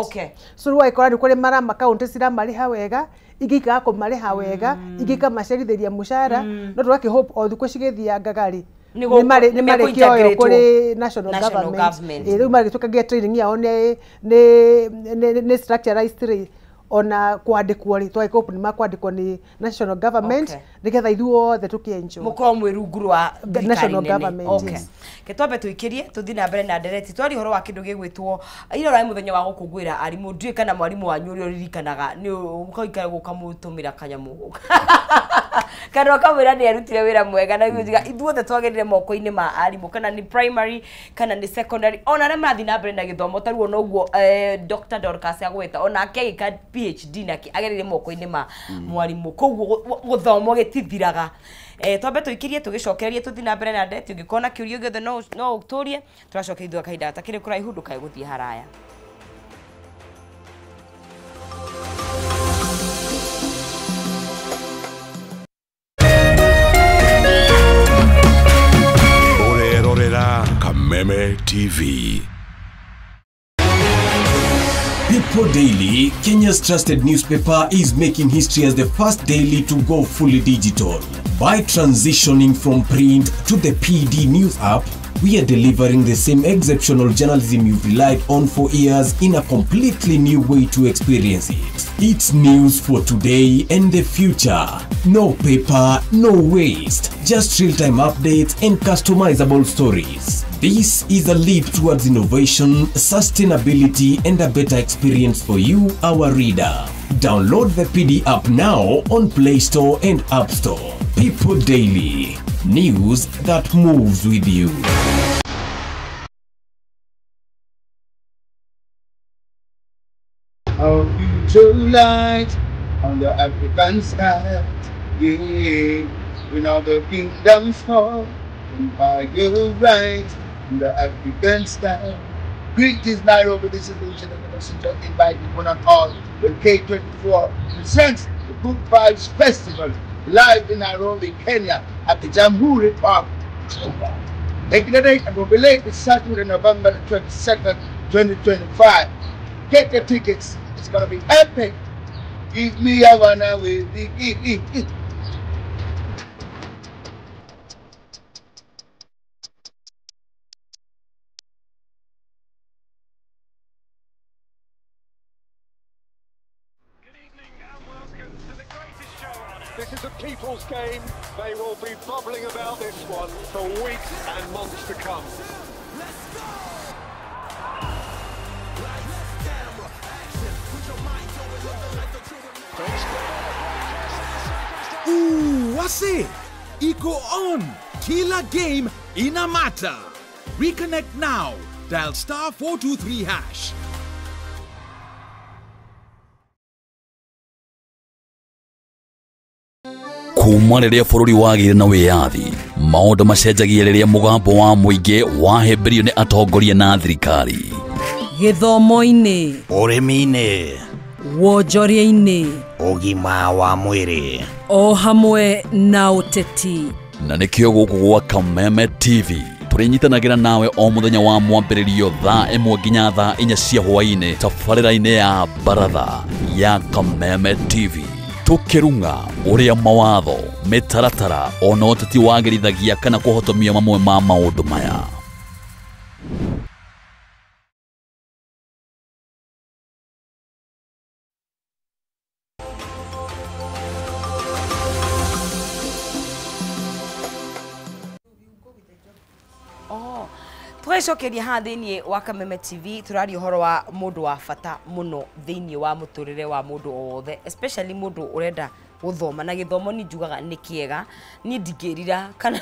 So rĩu agĩkora nĩ kũrĩ marama county ciramarĩha wega, ingĩ ikaga kũmarĩha wega, ingĩ ikamacerithĩria mũcara, no tũgakĩhope o thikũ cigĩthiangaga rĩ, nĩ marĩkĩoyo kũrĩ national government. Rĩu marĩgĩtuĩka training yao nĩ structuralized rĩ, ona kwandĩkwo rĩ, twagĩkorwo nĩ makwandĩkwo nĩ national government nĩgetha ithuothe tũkĩenjoy. Mũkorwo mwĩ rungu rwa national government. Ke twambe tũikĩrie tũthiĩ na mbere na ndereti. Twaria ũhoro wa kĩndũ gĩgwĩtwo ira ũrarĩ mũthenya wa gũkũngũĩra arimũ. Ndiũĩ kana mwarimũ wanyu ũrĩa ũririkanaga nĩ ũkaikara gũkamũtũmĩra kanyamũ kana ũkamwĩra nĩ arutire wĩra mwega, na ithuothe twagĩrĩre moko-inĩ ma arimũ, kana nĩ primary kana nĩ secondary, ona arĩa marathiĩ na mbere na gĩthomo. Ta rĩu onoguo Dr. Dorcas agweta onake agĩka PhD nake agereire moko-inĩ ma mwarimũ, koguo gũthomwo gĩtithiraga. Twambe tũikĩrie tũgĩcokererie tũthiĩ na mbere na ndereti. Ũngĩkorwo na kĩũria gĩothe no ũtũrie, tũracokeria ithuĩ kahinda gatakĩrĩ kũraihu, ndũkae gũthiĩ haraya. Ũrerorera Kameme TV. People Daily, Kenya's trusted newspaper, is making history as the first daily to go fully digital. By transitioning from print to the PD News app, we are delivering the same exceptional journalism you've relied on for years in a completely new way to experience it. It's news for today and the future. No paper, no waste, just real-time updates and customizable stories. This is a leap towards innovation, sustainability, and a better experience for you, our reader. Download the PD app now on Play Store and App Store. People Daily, news that moves with you. Our future light on the African side, yeah. When all the kingdoms fall, by your right, in the African style. Greetings, Nairobi. This is Lucian and the Messenger, inviting one and all. The K24 presents the Good Vibes Festival live in Nairobi, Kenya, at the Jamhuri Park. Taking the date and will be late this Saturday, November 22nd, 2025. Get your tickets. It's gonna be epic. Give me a one with the This is a people's game. They will be bubbling about this one for weeks and months to come. Let's go! Lights, camera, action. Put your mind to it. Living like the truth. Ooh, wase! Iko on! Kila game inamata. Reconnect now. Dial *423#. Kuma rĩrĩa bũrũri wagĩire na wĩyathi, maũndũ macenjagia rĩrĩa mũgambo wa mũingĩ wahĩmbĩrio nĩ atongoria na thirikari. Gĩthomo-inĩ, ũrĩmi-inĩ, wonjoria-inĩ, ũgima wa mwĩrĩ, o hamwe na ũteti. Na nĩkĩo gũkũ gwa Kameme TV tũrĩnyitanagĩra nawe o mũthenya wa mwambĩrĩrio thaa 1 nginya thaa 4 cia hwaĩ-inĩ tabarĩra-inĩ ya Baratha ya Kameme TV. Tukirunga ũrĩa mawatho, mĩtaratara ona ũteti wagĩrithagia kana kũhotomia mamwe ma maũndũ maya. Tũgĩcokeria haha thĩinĩ wa Kameme TV tũraria ũhoro wa mũndũ wa bata mũno thĩinĩ wa mũtũrĩre wa mũndũ o wothe, especially mũndũ ũrenda gũthoma, na gĩthomo ni njugaga nĩ kĩega, niĩ ndingĩrira kana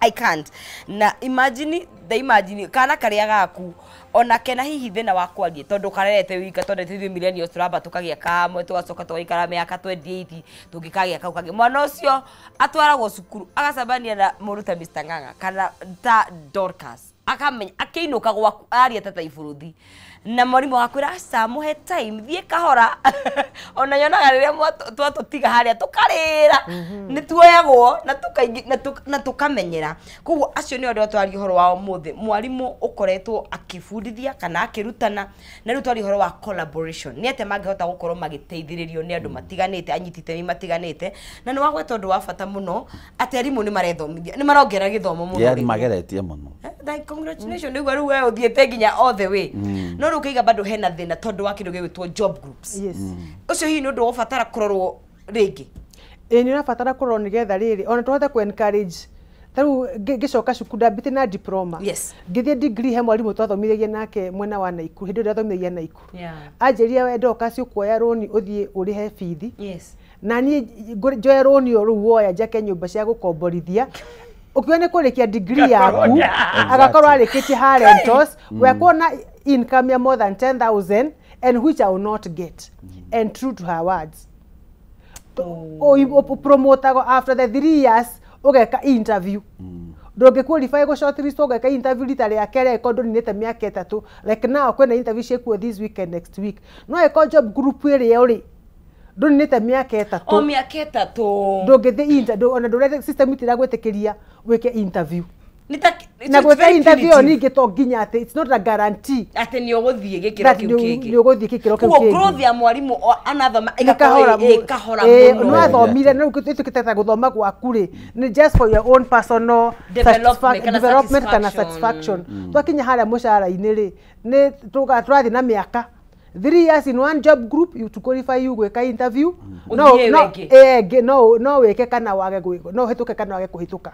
I can't. Na imagine the imagine kana karĩa gaku ona kena hihi thĩna wa kwaria tondũ karerete wika, tondũ ithuĩ millennials tũramba tũkagĩa kamwe tũgacoka tũgaikara mĩaka 28 tũngĩkagĩa kau kangĩ. Mwana ũcio atwaragwo cukuru agacemania na mũndũ ta Mr. Ng'ang'a kana ta Dorcas, akamenya akĩinũka gwaku aria ta iburuthi na mwarimũ akwĩra aca mũhe time thiĩ kahora. Ona nyonaga rĩrĩa twatũtiga harĩa tũkarĩra nĩ tuoyagwo na tũkamenyera. Koguo acio nĩo andũ twaria ũhoro wao ũmũthĩ, mwarimũ ũkoretwo akĩbundithia kana akĩrutana, na rĩu twaria ũhoro wa collaboration, nĩ atĩa mangĩhota gũkorwo magĩteithĩrĩrio nĩ andũ matiganĩte, anyiti itemi matiganĩte. Na nĩ wagweta ũndũ wa bata mũno atĩ arimũ nĩ marethomithia, nĩ marongerera gĩthomo mũno. Yeah, nĩ mageretie mũno. Like congratulations, nĩguo rĩu we ũthiĩte nginya all the way. No rĩu ũkaiga bado hena thĩna tondũ wa kĩndũ gĩgwĩtwo job groups. Yes. Ũcio hihi nĩ ũndũ ũbatara kũrorwo rĩngĩ? Ĩĩ nĩ ũrabatara kũrorwo nĩgetha rĩrĩ ona tũhote kũ encourage. Ta rĩu ngĩcoka cukuru ndambĩte na diploma. Yes. Ngĩthiĩ degree he mwarimũ twathomithagia nake mwena wa Naikuru, hĩndĩ ĩyo ndathomithagia Naikuru. Anjĩrire we Dorcas ũkuoya rũni ũthiĩ ũrĩhe bithi. Yes. Na niĩ njoe rũni o rũu woya njake nyũmba cia gũkomborithia. Ukiwa nĩ kũrĩkia degree yaku agakorwo arĩkĩtie ha rentals, wekuona income ya more than 10,000 and which I will not get. And true to her words, promotago after the 3 years ũgeka interview. Ndũngĩ qualify gũ shortlist ũgeka interview rita rĩa kerĩ angĩkorwo ndũninĩte mĩaka 3. Like now kwĩna interview ciĩkuo this week and next week. No angĩkorwo job group ĩrĩa ũrĩ ndũninĩte mĩaka 3. O mĩaka 3. Ndũngĩthiĩ interview ona ndũrete system itiragwĩtĩkĩria wĩke interview. Na gwĩka interview ningĩ to nginya atĩ it's not a guarantee atĩ nĩ ũgũthiĩ gĩkĩro kĩu kĩngĩ. Nĩ ũgũthiĩ gĩkĩro kĩu kĩngĩ. Koguo growth ya mwarimũ anathoma ĩgakorwo ĩ kahora mũno. No athomire na rĩu ĩtuĩkĩte ta gũthoma gwaku rĩ nĩ just for your own personal development kana satisfaction. Twakinya harĩa mũcara-inĩ rĩ nĩ tũrathiĩ na mĩaka 3 years in one job group you to qualify you gwĩka interview. No no no wĩke kana wage gwĩka, no ũhĩtũke kana wage kũhĩtũka.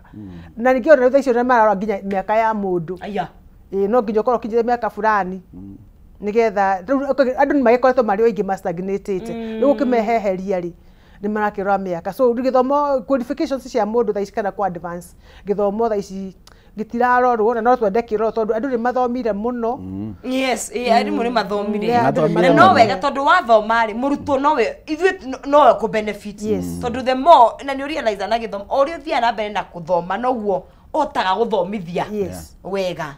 Na ningĩ ona thaa icio nĩ mararora nginya mĩaka ya mũndũ. No nginya ũkorwo ũkinyĩte mĩaka fulani nĩgetha andũ nĩ magĩkoretwo marĩ aingĩ mastagnatĩte, rĩu ũkĩmeheheria rĩ nĩ marakĩrora mĩaka. So gĩthomo qualifications cia mũndũ thaa ici kana kwa advance gĩthomo thaa ici gĩtirarorwo, na no twende kĩrorwo tondũ andũ nĩ mathomire mũno. Yes, arimũ nĩ mathomire. Na no wega tondũ wathoma rĩ mũrutwo nowe ithuĩ nowe kũ benefit. Tondũ the more na nĩ ũrealize na gĩthomo o ũrĩa ũthiaga na mbere na kũthoma noguo ũhotaga gũthomithia wega.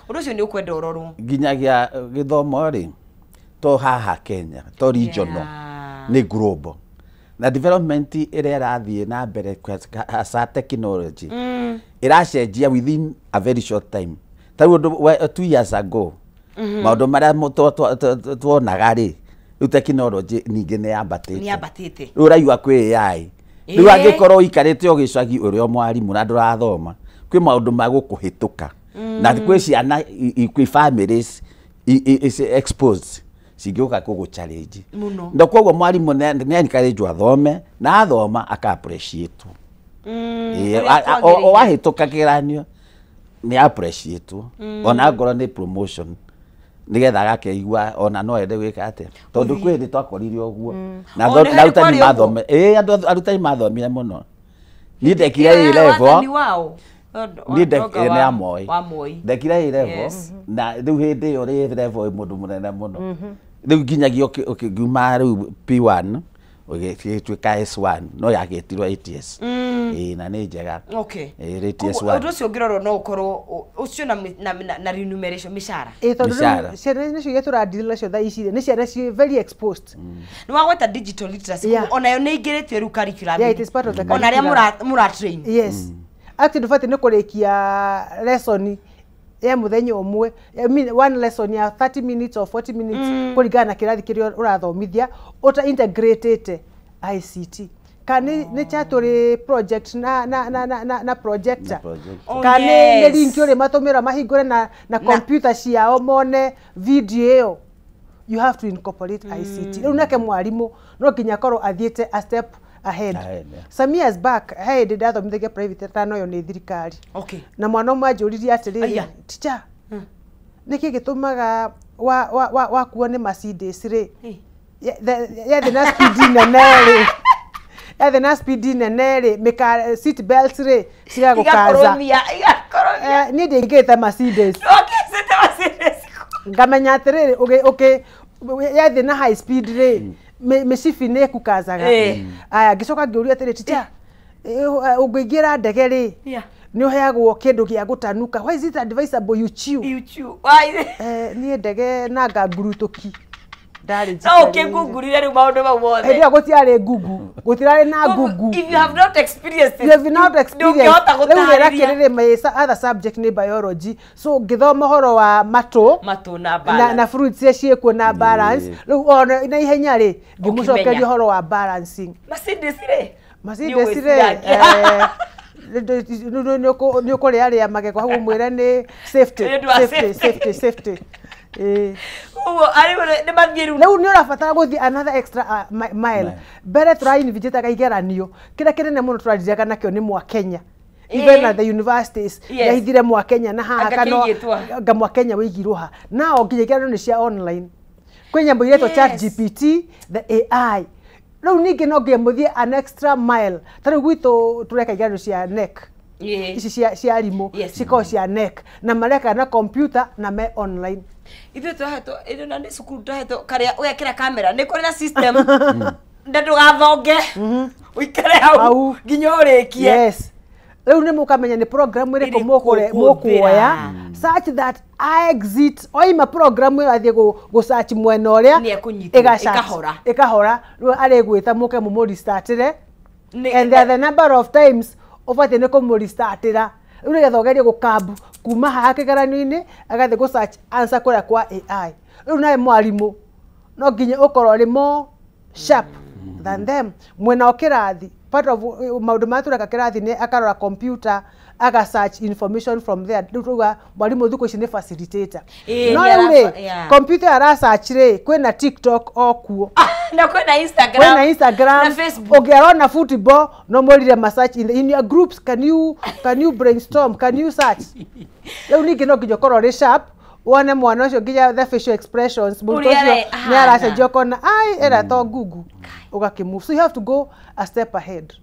Ũndũ ũcio nĩ ũkwenda ũrorwo. Nginyagia gĩthomo rĩ to haha Kenya to regional nĩ global. Na development ĩrĩa ĩrathiĩ na mbere hasa technology ĩracenjia within a very short time. Ta rĩu ũndũ 2 years ago maũndũ marĩa tuonaga rĩ rĩu technology ningĩ nĩ yambatĩte. Nĩ yambatĩte. Rĩu ũraigua kwĩ AI. Rĩu angĩkorwo ũikarĩte o gĩcagi ũrĩ o mwarimũ na ndũrathoma kwĩ maũndũ ma gũkũhĩtũka. Na kwĩ ciana kwĩ families exposed cingĩũka kũgũ challenge mũno. Na koguo mwarimũ nĩ encourage athome na athoma aka appreciate. O wahĩtũka kĩgeranio nĩ appreciate ona ngorwo nĩ promotion nĩgetha agakeigua ona no ende gwĩka atĩa tondũ kwĩ hĩndĩ twakorire ũguo. Na arutani mathome arutani mathomire mũno. Niĩ ndekire A level. Niĩ ndekire ya Moi. Ndekire A level na rĩu hĩndĩ ĩyo A level ĩ mũndũ mũnene mũno. Rĩu nginyagia ũkiuma rĩu P1 Ũgĩtuĩka S1 no yagĩtirwo ATS. Ĩĩ, na nĩ njega. Ĩĩ, ATS1. Ũndũ ũcio ũngĩrorwo no ũkorwo ũcio na remuneration, mĩcara. Ĩ, tondũ Mĩcara. rĩu ciana nĩcio iria tũradeal nacio thaa ici rĩ, nĩ ciana ciĩ very exposed. Nĩ wagweta digital literacy. Onayo nĩ ingĩrĩtio rĩu curriculum. Yeah, it is part of the Ona arĩa curriculum. mũra train. Yes, actually ndũbatiĩ nĩ kũrĩkia lesson ya mũthenya ũmwe, I mean, one lesson ya 30 minutes or 40 minutes, kũringana na kĩrathi kĩrĩa ũrathomithia, ũta integratĩte ICT, kana nĩ chatũrĩ project na projector. Na projector. Kana nĩ link ũrĩ matũmĩra mahingũre na computer ciao mone video ĩyo. You have to incorporate ICT. Rĩu nake mwarimũ no nginya akorwo athiĩte a step ahead. Ahead, yeah. Some years back, he hĩndĩ ndathomithagia private tano ĩyo nĩ thirikari, na mwana ũmwe anjũririe atĩrĩrĩ, Aya. "Teacher, nĩkĩ gĩtũmaga wakuo nĩ Mercedes rĩ, yathĩ na speed nene rĩ, yathĩ na speed nene rĩ, mĩka seat belt rĩ cigagũkaza?" Igakoromia, igakoromia. Niĩ ndiaingĩrĩte Mercedes. Ndũngĩcĩte Mercedes. Ngamenya atĩrĩrĩ, ũkĩ yathiĩ na high speed rĩ, mĩcibi nĩ ĩkukazaga. Aya, ngĩcoka ngĩũria atĩrĩ, "Teacher, ũngĩingĩra ndege rĩ, nĩ ũheagwo kĩndũ gĩa gũtanuka, why is it advisable you chew?" You chew. Why? Niĩ ndege nanga ngurutũki ndarĩ No njikarĩire. ũkĩngungurire rĩu maũndũ mau mothe. Hĩndĩ ĩyo gũtiarĩ ngungu, gũtirarĩ na ngungu. If you have not experienced it, You have not experienced. ndũngĩhota Rĩu rĩra gũtarĩria. kĩrĩrĩ, my other subject nĩ biology, so ngĩthoma ũhoro wa matũ matũ na na balance. fruits iria ciĩkuo na balance. Rĩu ona na ihenya rĩ, ngĩmũcokeria Ũkĩmenya. ũhoro wa balancing. Mercedes rĩ, Mercedes Nĩ rĩ, ũgwĩciragia. Nĩ ũkũrĩa rĩa magego hau ũmwĩre nĩ safety. Nĩ ũndũ wa Safety. safety. Safety, safety. Ĩĩ. Ũguo arĩ nĩ mathiĩ rĩu. Rĩu nĩ ũrabatara gũthiĩ another extra mile. Mbere tũrainvigĩtaga igeranio kĩrĩa kĩnene mũno tũrariraga nakĩo nĩ mwa Kenya, even at the universities. Yahithire mwa Kenya na haha Anga kana kĩigĩtwo. anga mwa Kenya wĩigirwo ha nao nginya igeranio nĩ cia online, kwĩ nyamũ iretwo Chat GPT, the AI. Rĩu ningĩ no nginya mũthiĩ an extra mile. Ta rĩu gwitũ tũreka igeranio cia KNEC, ici cia arimũ, cikoragwo cia KNEC na mareka na computer na me online. Ithuĩ twahetwo ĩno na nĩ cukuru twahetwo karĩa ũgekĩra kamera, nĩ kũrĩ na system na ndũgathonge, ũikare hau nginya ũrĩkie. Yes, rĩu nĩ mũkamenya nĩ program ĩrĩkũ Ĩrĩkũ mũkuoya such that exit oima program ĩyo athiĩ gũ search mwena ũrĩa Nĩ ekũnyitwo, ĩga-search, ĩkahora. Ĩkahora. Rĩu arĩgwĩta mũke mũmũrestartĩre, Nĩ- and there are the number of times ũbatiĩ nĩ kũmũrestartĩra rĩu nĩgetha ũgerie gũkambu kuma haha kĩgeranio-inĩ agathiĩ gũ search answer kũrĩa kwa AI. Rĩu nawe mwarimũ no nginya ũkorwo ũrĩ more sharp than them. Mwena wa kĩrathi, part of maũndũ marĩa tũreka kĩrathi nĩ akarora computer, aga search information from there. Rĩu tuga mwarimũ thikũ ici nĩ facilitator. Ĩĩ, No nĩ rĩu rĩ, computer ara search rĩ, kwĩna TikTok o kuo, na kwĩna Instagram, kwĩna Instagram, na Facebook. Ũngĩarona football no mwĩrire masearch in your groups, can you brainstorm, can you search? Rĩu ningĩ no nginya ũkorwo ũrĩ sharp wone mwana ũcio, nginya the facial expressions, mũrutwo Ũrĩa ũcio nĩ ahana. aracenjia, ũkona ai ĩrĩa to ngungu, ũgakĩmove. So you have to go a step ahead.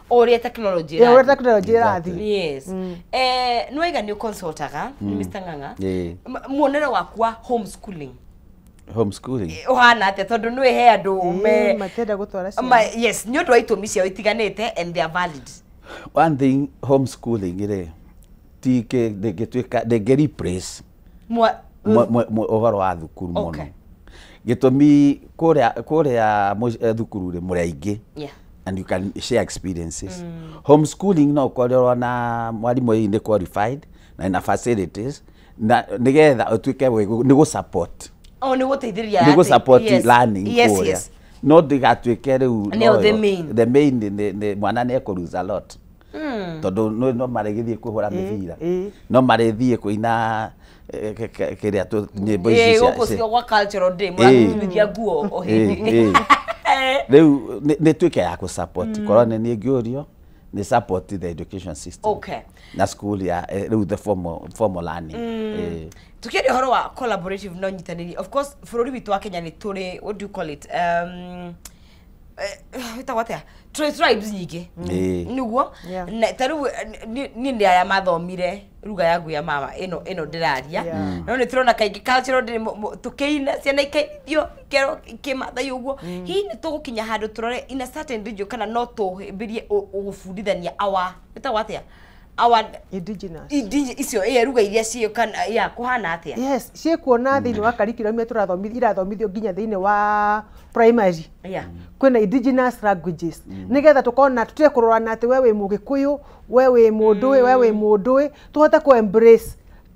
O ũrĩa technology Yeah, ũrĩa ĩrathiĩ. technology ĩrathiĩ. Yes, nĩ waiga nĩ ũconsultaga, Mr. Ng'ang'a. Muonere waku wa homeschooling Homeschooling. Ũhana atĩa? Tondũ nĩ he andũ me Matienda gũtwara ciana. Yes, nĩ ũndũ wa itũmi ciao itiganĩte, and they are valid. One thing, homeschooling rĩ, ti ndĩngĩtuĩka, ndĩngĩ replace ũhoro wa thukuru mũno. Gĩtũmi, kũrĩa thukuru rĩ, mũrĩ aingĩ and you can share experiences. Homeschooling no ũkorwo na mwarimũ hihi nĩ qualified na ina facilities na nĩgetha ũtuĩke nĩ gũ support. O nĩ gũteithĩrĩria. Nĩ gũ support learning kũrĩa, no ndĩgatuĩke rĩu Nĩyo noyo the main. The main nĩ mwana nĩ ekũ lose a lot, tondũ no marĩgĩthiĩ kũhũra mĩbira, no marĩthiĩ kũina kĩrĩa nyĩmbo ici Gũkũ cio gwa cultural day mũraturithia nguo o hĩndĩ. Rĩu nĩ tuĩke ya kũ support. Korwo nĩ niĩ ngĩũrio, nĩ support the education system na school ya rĩu the formal learning. Tukiaria ũhoro wa collaborative na ũnyitanĩri, of course bũrũri witũ wa Kenya nĩ tũrĩ, what do you call it, wĩtagwo atĩa, tũrĩ tribes nyingĩ. Nĩguo. Na ta rĩu niĩ nĩ aya mathomire Ruga yangu ya mama ĩno ĩno ndĩraria no nĩ tũrona kaingĩ cultural day tũkĩina ciana ikainithio ikero kĩmathai ũguo. Hihi nĩ tũgũkinya handũ tũrore in a certain region kana no tũhĩmbĩrie gũbundithania our ĩtagwo atĩa our indigenous icio ĩ ruga iria ciĩ kana ya kũhana atĩa? Yes, ciĩkuona thĩinĩ wa curriculum ĩrĩa tũrathomithio irathomithio nginya thĩinĩ wa primary. Kwĩna indigenous languages nĩgetha tũkona tũtige kũrorana atĩ we wĩ mũgĩkũyũ, we wĩ mũndũ we wĩ mũndũ, tũhote kũ embrace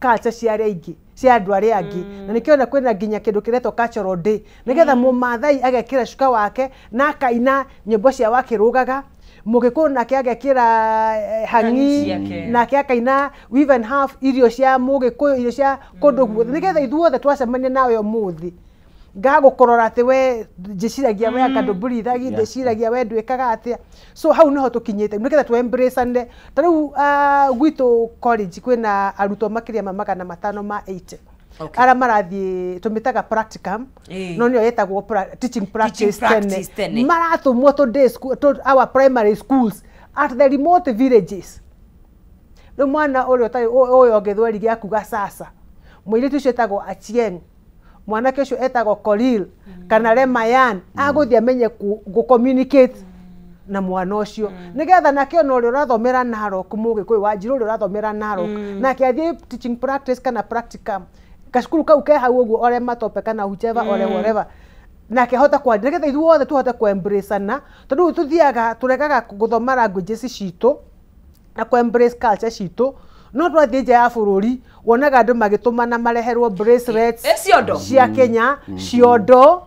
culture cia arĩa ingĩ, cia andũ arĩa angĩ. Na nĩkĩo ona kwĩna nginya kĩndũ kĩretwo cultural day nĩgetha mũmathai agekĩra cuka wake na akaina nyĩmbo cia wakĩrũgaga, mũgĩkũyũ nake agekĩra hang'i nake akaina we even have irio cia mũgĩkũyũ, irio cia kũndũ guothe, nĩgetha ithuothe twacemania nawe ũmũthĩ ngagũkorora atĩ we njĩciragia we anga ndũmburithagi, ndĩciragia we ndwĩkaga atĩa. So hau nĩho tũkinyĩte nĩgetha tũ embrace-ane. Ta rĩu gwitũ college kwĩna arutwo makĩria ma 580 arĩa marathiĩ tũmĩtaga practicum, no nĩyo ĩtagwo teaching practice tene. Maratũmwo to day school, to our primary schools at the remote villages. Rĩu mwana ũrĩa ũtarĩ ũyũ gĩthweri gĩakuga sasa, mũirĩtu ũcio etagwo Achieng, mwanake ũcio etagwo Kolil kana Lemayan, agũthiĩ amenye gũ communicate na mwana ũcio nĩgetha nake ona ũrĩa ũrathomera Narok, mũgĩkũyũ wa Njirũ ũrĩa ũrathomera Narok, nake athiĩ teaching practice kana practicum gacukuru kau ke hau ũguo ore matope kana whichever ore whatever, nake hota kwaria nĩgetha ithuothe tũhote kũ embrace-ana, tondũ rĩu tũthiaga tũregaga gũthoma languages citũ na kũ embrace culture citũ, no twathiĩ nja ya bũrũri wonaga andũ magĩtũmana mareherwo bracelets cia Kenya, ciondo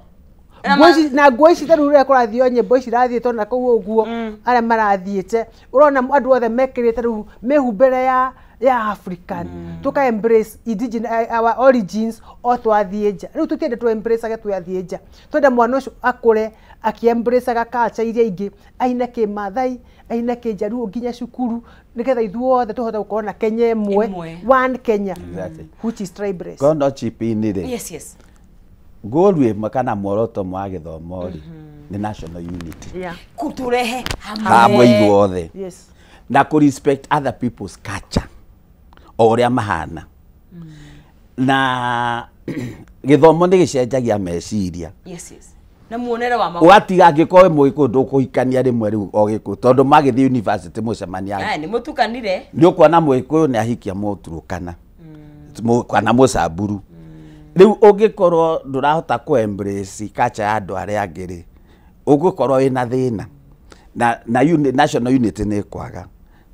na nguo ici ta rĩu ũrĩa kũrathio nyĩmbo ici irathiĩtwo na kũu ũguo arĩa marathiĩte ũrona andũ othe mekĩrĩte rĩu mĩhumbĩre ya African. Tuka embrace indigenous our origins o twathiĩ nja. Rĩu tũtiende tũ embrace-age twathiĩ nja, twenda mwana ũcio akũre akĩ-embrace-aga culture iria ingĩ, aine kĩmathai, aine kĩnjaruo nginya cukuru, nĩgetha ithuothe tũhote gũkorwo na Kenya ĩmwe, one Kenya which is tribeless. Kondo chip-inĩ rĩ, yes yes, goal ĩmwe kana muoroto ũmwe wa gĩthomo rĩ nĩ national unity, kũtũrehe hamwe ithuothe, yes, na kũ respect other people's culture o ũrĩa mahana. Na gĩthomo nĩ gĩcenjagia meciria. Yes yes, na muonere wa maũndũ. Ũgatiga angĩkorwo wĩ mũgĩkũyũ ndũkũhikania rĩmwe rĩu o gĩkũyũ tondũ magĩthiĩ university mũcemania nĩ mũtukanire, nĩ ũkuona mũgĩkũyũ nĩ ahikia mũturũkana kana mũcamburu. Rĩu ũngĩkorwo ndũrahota kũ embrace culture ya andũ arĩa angĩ rĩ, ũgũkorwo wĩna thĩna na national unity nĩ ĩkwaga,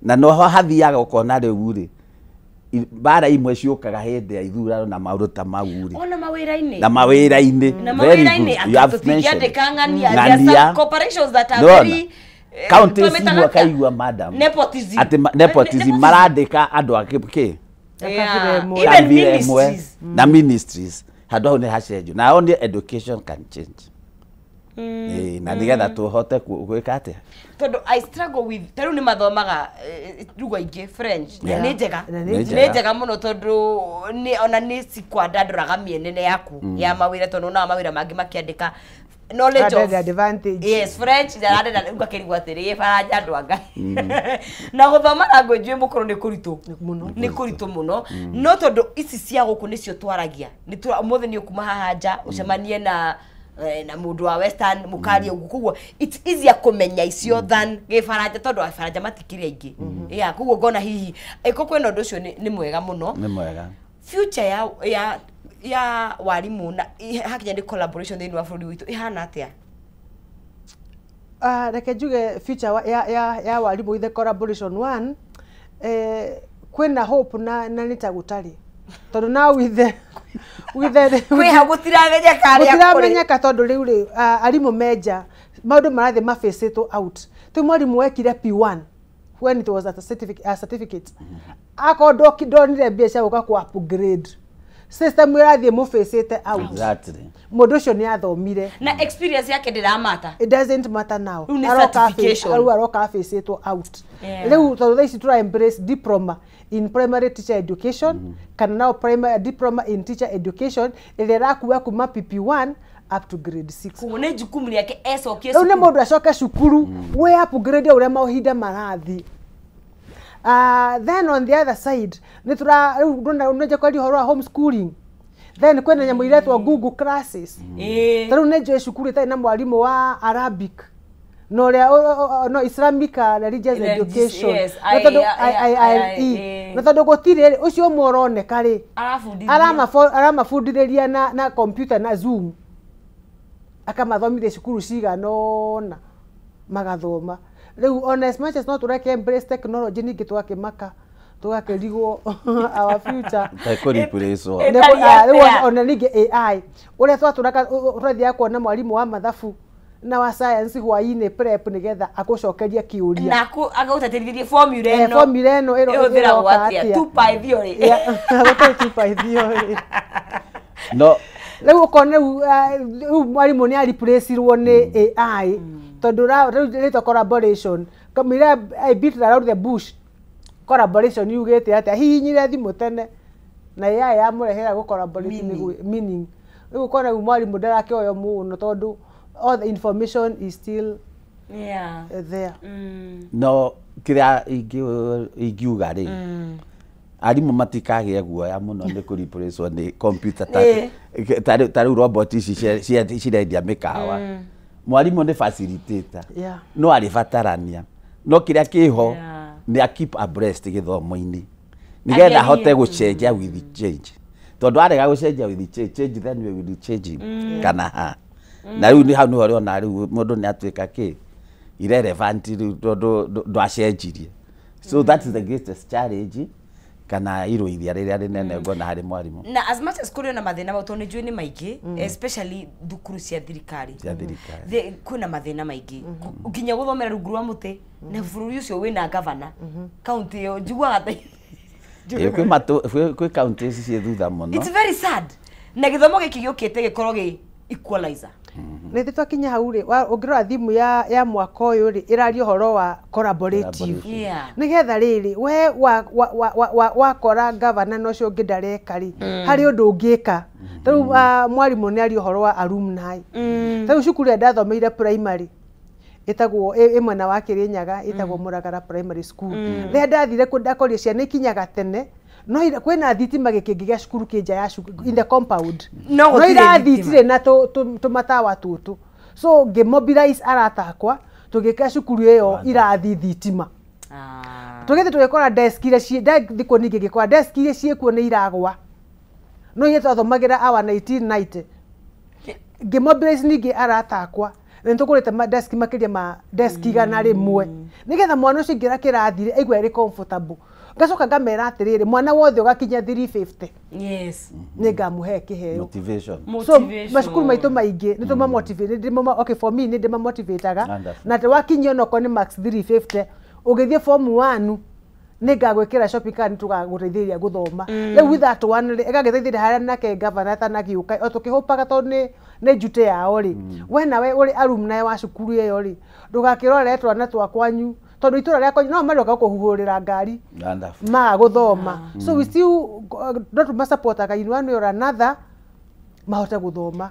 na noho hathiaga ũkona rĩu rĩ mbara imwe ciũkaga hĩndĩ ya ithurano na maũndũ ta mau rĩ, ona mawĩra-inĩ na mawĩra-inĩ na mawĩra-inĩ tũtingĩandĩka ng'ania, there are some corporations that are very counties imwe kaigua madam nepotism, atĩ nepotism marandĩka andũ a kĩ even ministries na ministries, handũ hau nĩ hacenjio na only education can change. Na nĩgetha tũhote gwĩka atĩa, tondũ I struggle with ta rĩu nĩ mathomaga lugha ingĩ French na nĩ njega, nĩ njega mũno tondũ ona nĩ cikwandandũraga mĩenene yaku ya mawĩra, tondũ onaga mawĩra mangĩ makĩandĩka knowledge of advantage. Yes, French ndarandenda ngakĩrigwo atĩrĩ Faranja andũ a Ngai. Na gũthoma language wĩ mũkũrũ nĩ kũritũ nĩ kũritũ mũno, no tondũ ici cia gũkũ nĩcio twaragia, ũmũthĩ nĩ ũkuma haha nja ũcemanie na mũndũ wa western mũkaria ũguo, koguo it's easier kũmenya icio than gĩbaranja tondũ abaranja matikĩrĩ aingĩ. Yeah, koguo ngona hihi ĩko kwĩna ũndũ ũcio nĩ mwega mũno, nĩ mwega. Future ya warimu na hakinya nĩ collaboration thĩinĩ wa bũrũri witũ ĩhana atĩa? Reke njuge future ya warimu with the collaboration one, kwĩna hope na nĩ ta gũtarĩ, tondũ now with the kwĩ gũtiramenyeka arĩa gũtiramenyeka, tondũ rĩu rĩ arimũ menja maũndũ marathiĩ mafacĩtwo out. Rĩu mwarimũ wekire P1 when it was at a certificate, akorwo ndonire mbia cia gũka kũ upgrade system ĩrathiĩ mũfacĩte out. Exactly. Mũndũ ũcio nĩ athomire na experience yake ndĩramata, it doesn't matter now, rĩu aroka afacĩtwo out. Rĩu tondũ thaa ici tũra embrace diploma in primary teacher education kana now primary diploma in teacher education ĩrĩa ĩrakua kuma PP1 up to grade 6. Koguo nĩ jukumu rĩake ecokie cukuru, rĩu nĩ mũndũ acoke cukuru we upgrade ũrĩa mahinda marathiĩ. Then on the other side nĩ tũra rĩu ndona kwaria ũhoro wa homeschooling. Then kwĩna nyamũ iretwo Google classes. Ta rĩu nĩ njũĩ cukuru ĩtarĩ na mwarimũ wa Arabic no ũrĩa no Islamic religious education, na tondũ IIRE, na tondũ gũtirĩ rĩ, ũcio ũmwe ũroneka rĩ aramabundithĩria na computer na Zoom, akamathomithia cukuru cigana ũna magathoma. Rĩu ona as much as no tũreke embrace technology, ningĩ tũgakĩmaka tũgakĩrigwo our future. Ĩtariĩ atĩa? Rĩu ona ningĩ AI ũrĩa twatũraga tũrathiaga kuona mwarimũ wa mathabu na wa science hwaĩ-inĩ prep nĩgetha akũcokerie kĩũria na agũtatĩrithĩrie formula ĩno formula ĩno ĩhũthĩragwo ĩroka atĩa? atĩa? Two pi theory. Yeah, gũtarĩ two pi theory. No Rĩu ũkona rĩu mwarimũ nĩ areplaceirwo nĩ AI, tondũ rĩu rĩtwa collaboration, kamũira I beat around the bush, collaboration yugĩte atĩa? Hihinyire thimũ tene na AI yamũrehera gũ collaborate meaning. Rĩu ũkona rĩu mwarimũ ndarakĩoyo mũno tondũ all the information is still there. No kĩrĩa ingiuga rĩ, arimũ matikagĩe guoya mũno nĩ kũ replace nĩ computer, ta rĩu robot ici cirendia mĩkawa. Mwarimũ nĩ facilitator, no arĩbatarania, no kĩrĩa kĩho nĩ a keep abreast gĩthomo-inĩ nĩgetha ahote gũcenjia with change, tondũ arega gũcenjia with change, change then we will change him kana ha na rĩu nĩ hau nĩho ũrĩona rĩu mũndũ nĩ atuĩka kĩ irrelevant rĩu tondũ ndwacenjirie. So that is the greatest challenge kana irũithia rĩrĩa rĩnene ngona harĩ mwarimũ. Na as much as kũrĩ na mathĩna mau, tondũ nĩ njũĩ nĩ maingĩ, especially thukuru cia thirikari. Cia thirikari. Kwĩna mathĩna maingĩ, nginya gũthomera rungu rwa mũtĩ, na bũrũri ũcio wĩna gavana kaunti ĩyo njiguaga ta Ĩ, kwĩ kaunti ici ciĩ thutha mũno. It's very sad, na gĩthomo gĩkĩ gĩũkĩte gĩkorwo gĩ equalizer. Nĩ thĩ twakinya hau rĩ, ũngĩrora thimũ ya mwaka ũyũ rĩ, ĩraria ũhoro wa collaborative, nĩgetha rĩrĩ we wakora gavana na ũcio ũngĩ ndareka rĩ, harĩ ũndũ ũngĩka. Ta rĩu mwarimũ nĩ aria ũhoro wa alumni. Ta rĩu cukuru ĩrĩa ndathomeire primary ĩtagwo ĩ mwena wa Kĩrĩnyaga, ĩtagwo Mũragara Primary School. Rĩrĩa ndathire kuo ndakorire ciana ikinyaga tene, no kwĩna thitima gĩkĩngĩ gĩa cukuru kĩ nja ya cukuru in the compound, No no gũtirĩ irathi thitima. itirĩ na tũmatawa tũtũ. So ngĩmobilize arata akwa, tũgĩkĩra cukuru ĩyo irathi thitima. Tũgĩthiĩ tũgĩkora desk iria ciĩ ndathikwo, ningĩ ngĩkora desk iria ciĩkuo nĩ iragwa, no iria twathomagĩra awa 1990. Ngĩmobilize ningĩ arata akwa na nĩtũgũrĩte desk makĩria ma desk 100, nĩgetha mwana ũcio aingĩra kĩrathi rĩ, aigue arĩ comfortable. Ngacoka ngamera atĩrĩrĩ, mwana wothe ũgakinya 350 nĩ ngamũhe kĩheo. Motivation. So Motivation. macukuru maitũ maingĩ nĩ tũmamotivate, okay, for me nĩ ndĩmamotivataga Wonderful. na atĩ wakinyia onokorwo nĩ max 350 ũgĩthiĩ form 1 nĩ ngagwĩkĩra shopping cart, nĩ tũgagũteithĩrĩria gũthoma. Rĩu with that one rĩ, ĩgagĩteithĩrĩria harĩa nake gavana atanagĩũka o tũkĩhũpaga, tondũ nĩ njute yao rĩ, we nawe ũrĩ alumni wa cukuru ĩyo rĩ, ndũgakĩrore twana twa kwanyu, tondũ itũra rĩa kwanyu no maroka gũkũhuhũrĩra ngari Wonderful. maga gũthoma. So we still no tũmasapotaga in one way or another mahote gũthoma.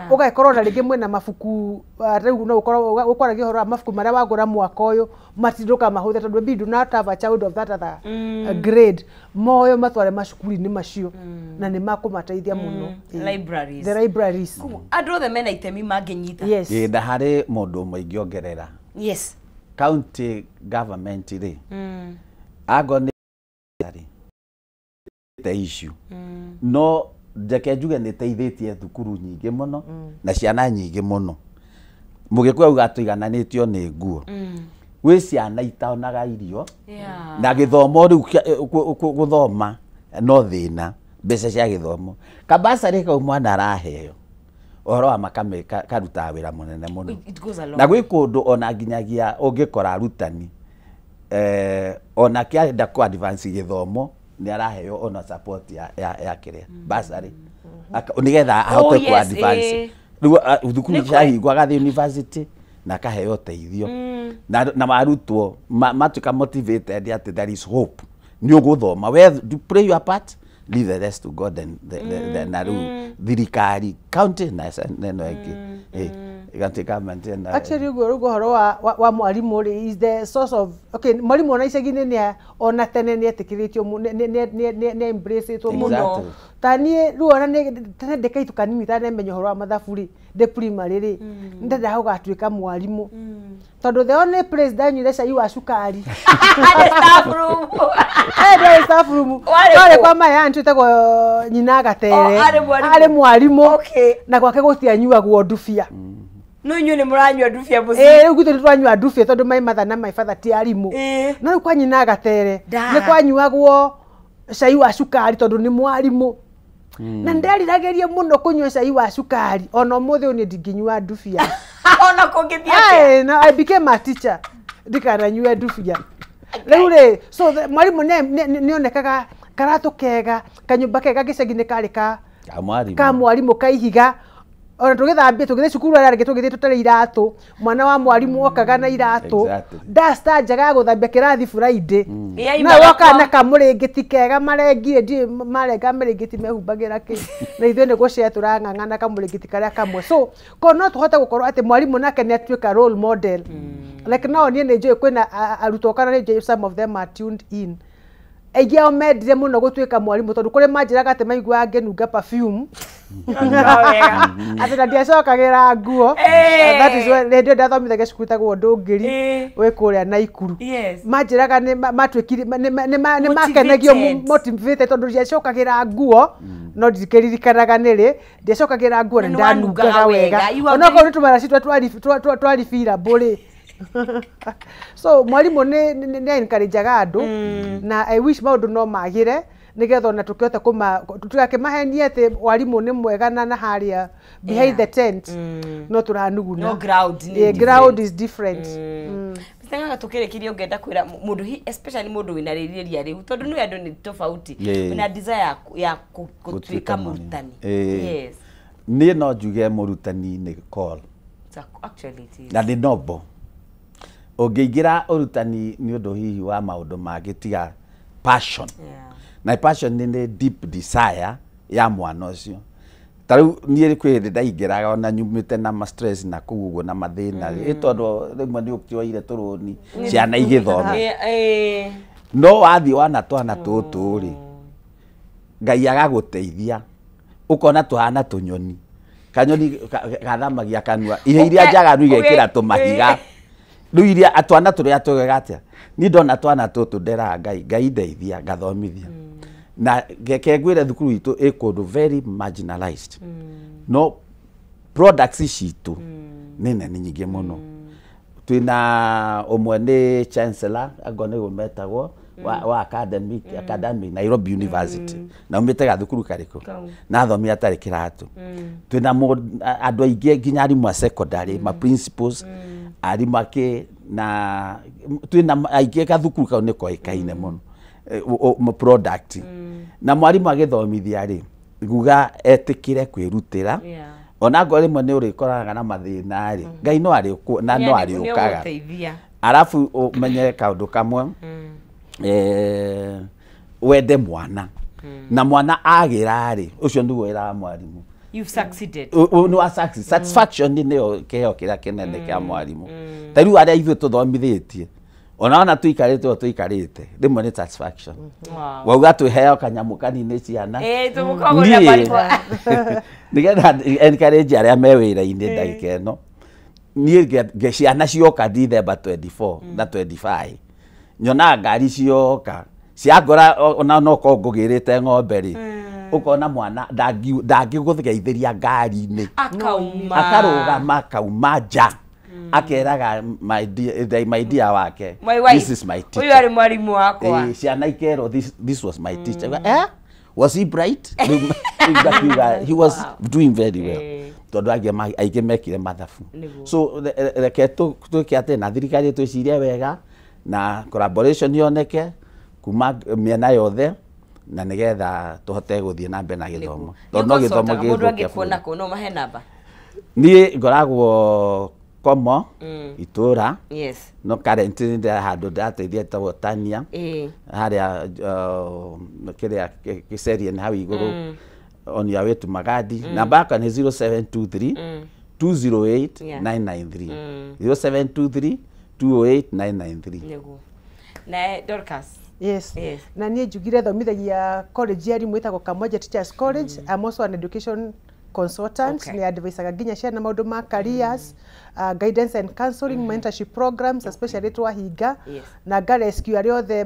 Ũgagĩkorwo na rĩngĩ mwĩna mabuku, rĩu no ũkorwo ũkwaragia ũhoro wa mabuku marĩa wagũra mwaka ũyũ matindũkamahũthĩre, tondũ maybe do not have a child of that other grade, moyo matware macukuru-inĩ macio na nĩ makũmateithia mũno. Libraries. The libraries. Koguo, andũ othe mena itemi mangĩnyita. Yes. Ĩ, na harĩ mũndũ ũmwe ingĩongerera. County government rĩ, ango nĩ rĩ te issue, no njeke njuge nĩ ĩteithĩtie thukuru nyingĩ mũno na ciana nyingĩ mũno. Mũgĩkũyũ auga tũigananĩtio nĩ nguo. Gwĩ ciana itaonaga irio na gĩthomo rĩu gũthoma no thĩna, mbeca cia gĩthomo, kabacarĩ kau mwana araheo ũhoro wa makame karutaga wĩra mũnene mũno. It goes a long Na gwĩ kũndũ ona nginyagia ũngĩkora arutani ona kĩarenda kũ advance gĩthomo nĩ araheo ona support ya kĩrĩa bursary nĩgetha ahote Oh, kũ yes, advance. Rĩu thukuru ciahingwo agathiĩ university na akaheo ũteithio na arutwo matuĩka motivated atĩ there is hope, nĩ ũgũthoma, we do play your part, leave the rest to God and the, na rĩu thirikari county na ĩno ĩngĩ. Ĩgatuĩka maintain. Actually, ũguo rĩu ũhoro wa mwarimũ rĩ, is the source of, okay, mwarimũ ona icagi-inĩ nĩ ona tene nĩ etĩkĩrĩtio, nĩ embrace-ĩtwo mũno. Ta niĩ rĩu ona nĩ tene ndĩ kaitũ kanini itanemenya ũhoro wa mathabu rĩ, ndĩ primary rĩ, ndendaga gũgatuĩka mwarimũ, tondũ the only place ndanyuire cai wa cukari Harĩ staff room. Eh, ndĩ staff room. Warĩ Twarĩ kũ? Kwa my aunt wĩtagwo Nyina Gatere. Oh, arĩ mwarimũ. Arĩ mwarimũ. Na gwake gũtianyuagwo ndubia. No inyuĩ nĩ mũranyua ndubia mũciĩ? Ĩĩ, rĩu gwitũ nĩ twanyua ndubia tondũ my mother na my father ti arimũ. No rĩu kwa Nyina Gatere nĩ kwanyuagwo cai wa cukari tondũ nĩ mwarimũ, na nderiragĩria mũno kũnyua cai wa cukari. Ona ũmũthĩ ũyũ niĩ ndingĩnyua ndubia. Ona kũngĩthiĩ atĩa? Aye, na I became a teacher, ndikananyue ndubia rĩu rĩ. So mwarimũ nĩ onekaga karatũ kega, kanyũmba kega gĩcagi-inĩ karĩ ka Ka mwarimũ. Ka mwarimũ, ka ihiga. Ona tũgĩthambia tũgĩthiĩ cukuru arĩa rĩngĩ tũgĩthiĩ tũtarĩ iratũ, mwana wa mwarimũ okaga na iratũ. Duster njega ya gũthambia kĩrathi Friday. Yaimaga No wokaga kwa- na kamũrĩngĩti kega marengire, ndiũĩ marenga mĩrĩngĩti mehumbagĩra kĩ, na ithuĩ nĩ gũcea tũrang'ang'ana kamũrĩngĩti karĩa kamwe. So ko no tũhote gũkorwo atĩ mwarimũ nake nĩ atuĩka role model. Like no niĩ nĩ njũĩ kwĩna arutwo, kana nĩ njũĩ some of them are tuned in, aingĩ ao mendire mũno gũtuĩka mwarimũ tondũ kũrĩ manjĩraga atĩ maiguaga ngĩnunga perfume, atĩ na ndiacokagĩra nguo. That is why hĩndĩ ĩyo ndathomithagia cukuru ĩtagwo Ndũngĩri wĩ kũrĩa Naikuru. Manjĩraga nĩ matuĩkire nĩ makenagio, Motivated. motivated, tondũ ndiacokagĩra nguo. No ndikĩririkanaga nĩrĩ ndiacokagĩra nguo na Na nĩ wanungaga ndanungaga wega. wega. You are Onokorwo nĩ tũmaraci twaribirambũ rĩ. So mwarimũ nĩ encourageaga andũ, na I wish maũndũ no magĩre nĩgetha ona tũkĩhote kũma tũtigakĩmahenie atĩ warimũ nĩ mwega na harĩa behind the tent no tũranuguna. No ground nĩ Yeah, different. ground is different. Mr. Ng'ang'a, tũkĩrĩkĩria, ũngĩenda kwĩra mũndũ especially mũndũ wĩna rĩrirĩria rĩu, tondũ nĩ andũ nĩ tofauti, wĩna desire ya gũtuĩka mũrutani? Niĩ no njuge mũrutani nĩ call. Actually it is. Na nĩ noble. Ũngĩingĩra ũrutani nĩ ũndũ hihi wa maũndũ mangĩ tiga passion, na passion nĩ deep desire ya mwana ũcio. Ta rĩu niĩ kwĩ hĩndĩ ndaingĩraga ona nyumĩte na ma stress na kũu ũguo na mathĩna ĩ, tondũ rĩmwe nĩ ũkĩoire tũrũni ciana igĩthome. No wathiĩ wana twana tũtũ rĩ, Ngai agagũteithia ũkona tũhana tũnyoni, kanyoni gathamagia kanua, irio iria njaganu igekĩra tũmahiga. Rĩu iria twana tũrĩa twega atĩa, niĩ ndona twana tũtũ nderaga Ngai, Ngai ndeithia ngathomithia. Na reke ngwĩre, thukuru itũ ĩ kũndũ very marginalized, no products citũ nĩ nene nyingĩ mũno. Twĩna ũmwe nĩ chancellor, angorwo nĩguo metagwo, wa academic Nairobi University, na umĩte gathukuru karĩkũ? Kau. Na athomire atarĩ kĩratũ. Twĩna andũ aingĩ, nginya arimũ a secondary, ma principals, arimũ akĩ, na twĩna aingĩ. Gathukuru kau nĩ koĩkaine mũno. Product na mwarimũ agĩthomithia rĩ, nguga etĩkĩre kwĩrutĩra. Ona ngorwo rĩmwe nĩ ũrĩkoraga na mathĩna rĩ, Ngai no arĩũkũ na no arĩũkaga. Nĩũgũteithia. Arabu ũmenye kaũndũ kamwe, wende mwana, na mwana agĩra rĩ, ũcio nĩguo wĩra wa mwarimũ. You've succeeded. Nĩ wa satisfaction nĩyo kĩheo kĩrĩa kĩnene kĩa mwarimũ. Ta rĩu arĩa ithuĩ tũthomithĩtie, ona tũikarĩte o tũikarĩte, rĩmwe nĩ satisfaction. Wauga twĩheo kanyamũ kanini ciana. Tũgũkagũrĩra Niĩ, mwarimũ. Nĩgetha encourage arĩa me wĩra-inĩ ndagĩka ĩno, niĩ ciana cioka December 24 na 25, nyonaga ngari cioka ciangora, ona no korwo ngũgĩrĩte ng'ombe rĩ, ũkona mwana ndangĩgũgeithĩria ngari-inĩ. Akauma. Akarũgama, akauma nja, akeraga my dear wake, My wife. "This is my teacher." Ũyũ arĩ mwarimũ wakwa. Ciana ikerwo, This was my teacher." Was he bright?" Rĩu ngakiuga he was doing very well, tondũ angĩ aingĩ mekire mathabu. So reke twĩke atĩ na thirikari twĩcirie wega na collaboration yoneke kuma mĩena yothe, na nĩgetha tũhote gũthiĩ na mbere na gĩthomo, tondũ no gĩthomo Mũndũ gĩgũthũkia angĩkuona bũrũri. kũ no mahe namba? Niĩ ngoragwo Komo itũra. No currently ndĩ handũ ndĩrateithia ĩtagwo Tania, harĩa kĩrĩa Kiserian hau igũrũ, on your way to Magadi. Namba yakwa nĩ 0723 208 993. 0723 208 993. Nĩguo. Na Dorcas. Yes. Yes. Na niĩ njugire thomithagia college ya arimũ ĩtagwo Kamwenje Teachers College. I'm also an education consultant. Ni advisaga nginya ciana maũndũ ma careers, guidance and counseling, mentorship programs, especially twahinga. Na nga rescue arĩa othe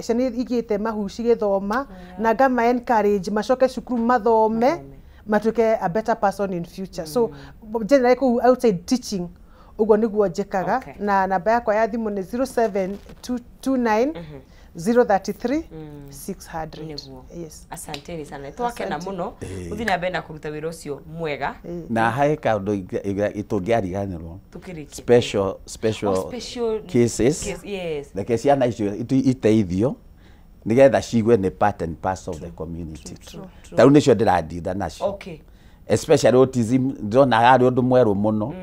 ciana igĩte mahu cigĩthoma, na ngama encourage macoke cukuru mathome matuĩke a better person in future. So generally kũu outside teaching ũguo nĩguo njĩkaga. Na namba yakwa ya thimũ nĩ 07229 033 600. Yes. Asanteni sana. Twakena muno. Uthi na mbere na kuruta wĩra ũcio mwega. Na he kaũndũ itũngĩariganĩrwo. Tũkĩrĩkia. Special cases. Yes. Reke ciana icio iteithio nigetha cigue nĩ part and parcel of the community. Ta rĩu nĩcio ndĩrandinda nacio. Okay. Especially autism ndĩrona arĩ ũndũ mwerũ mũno.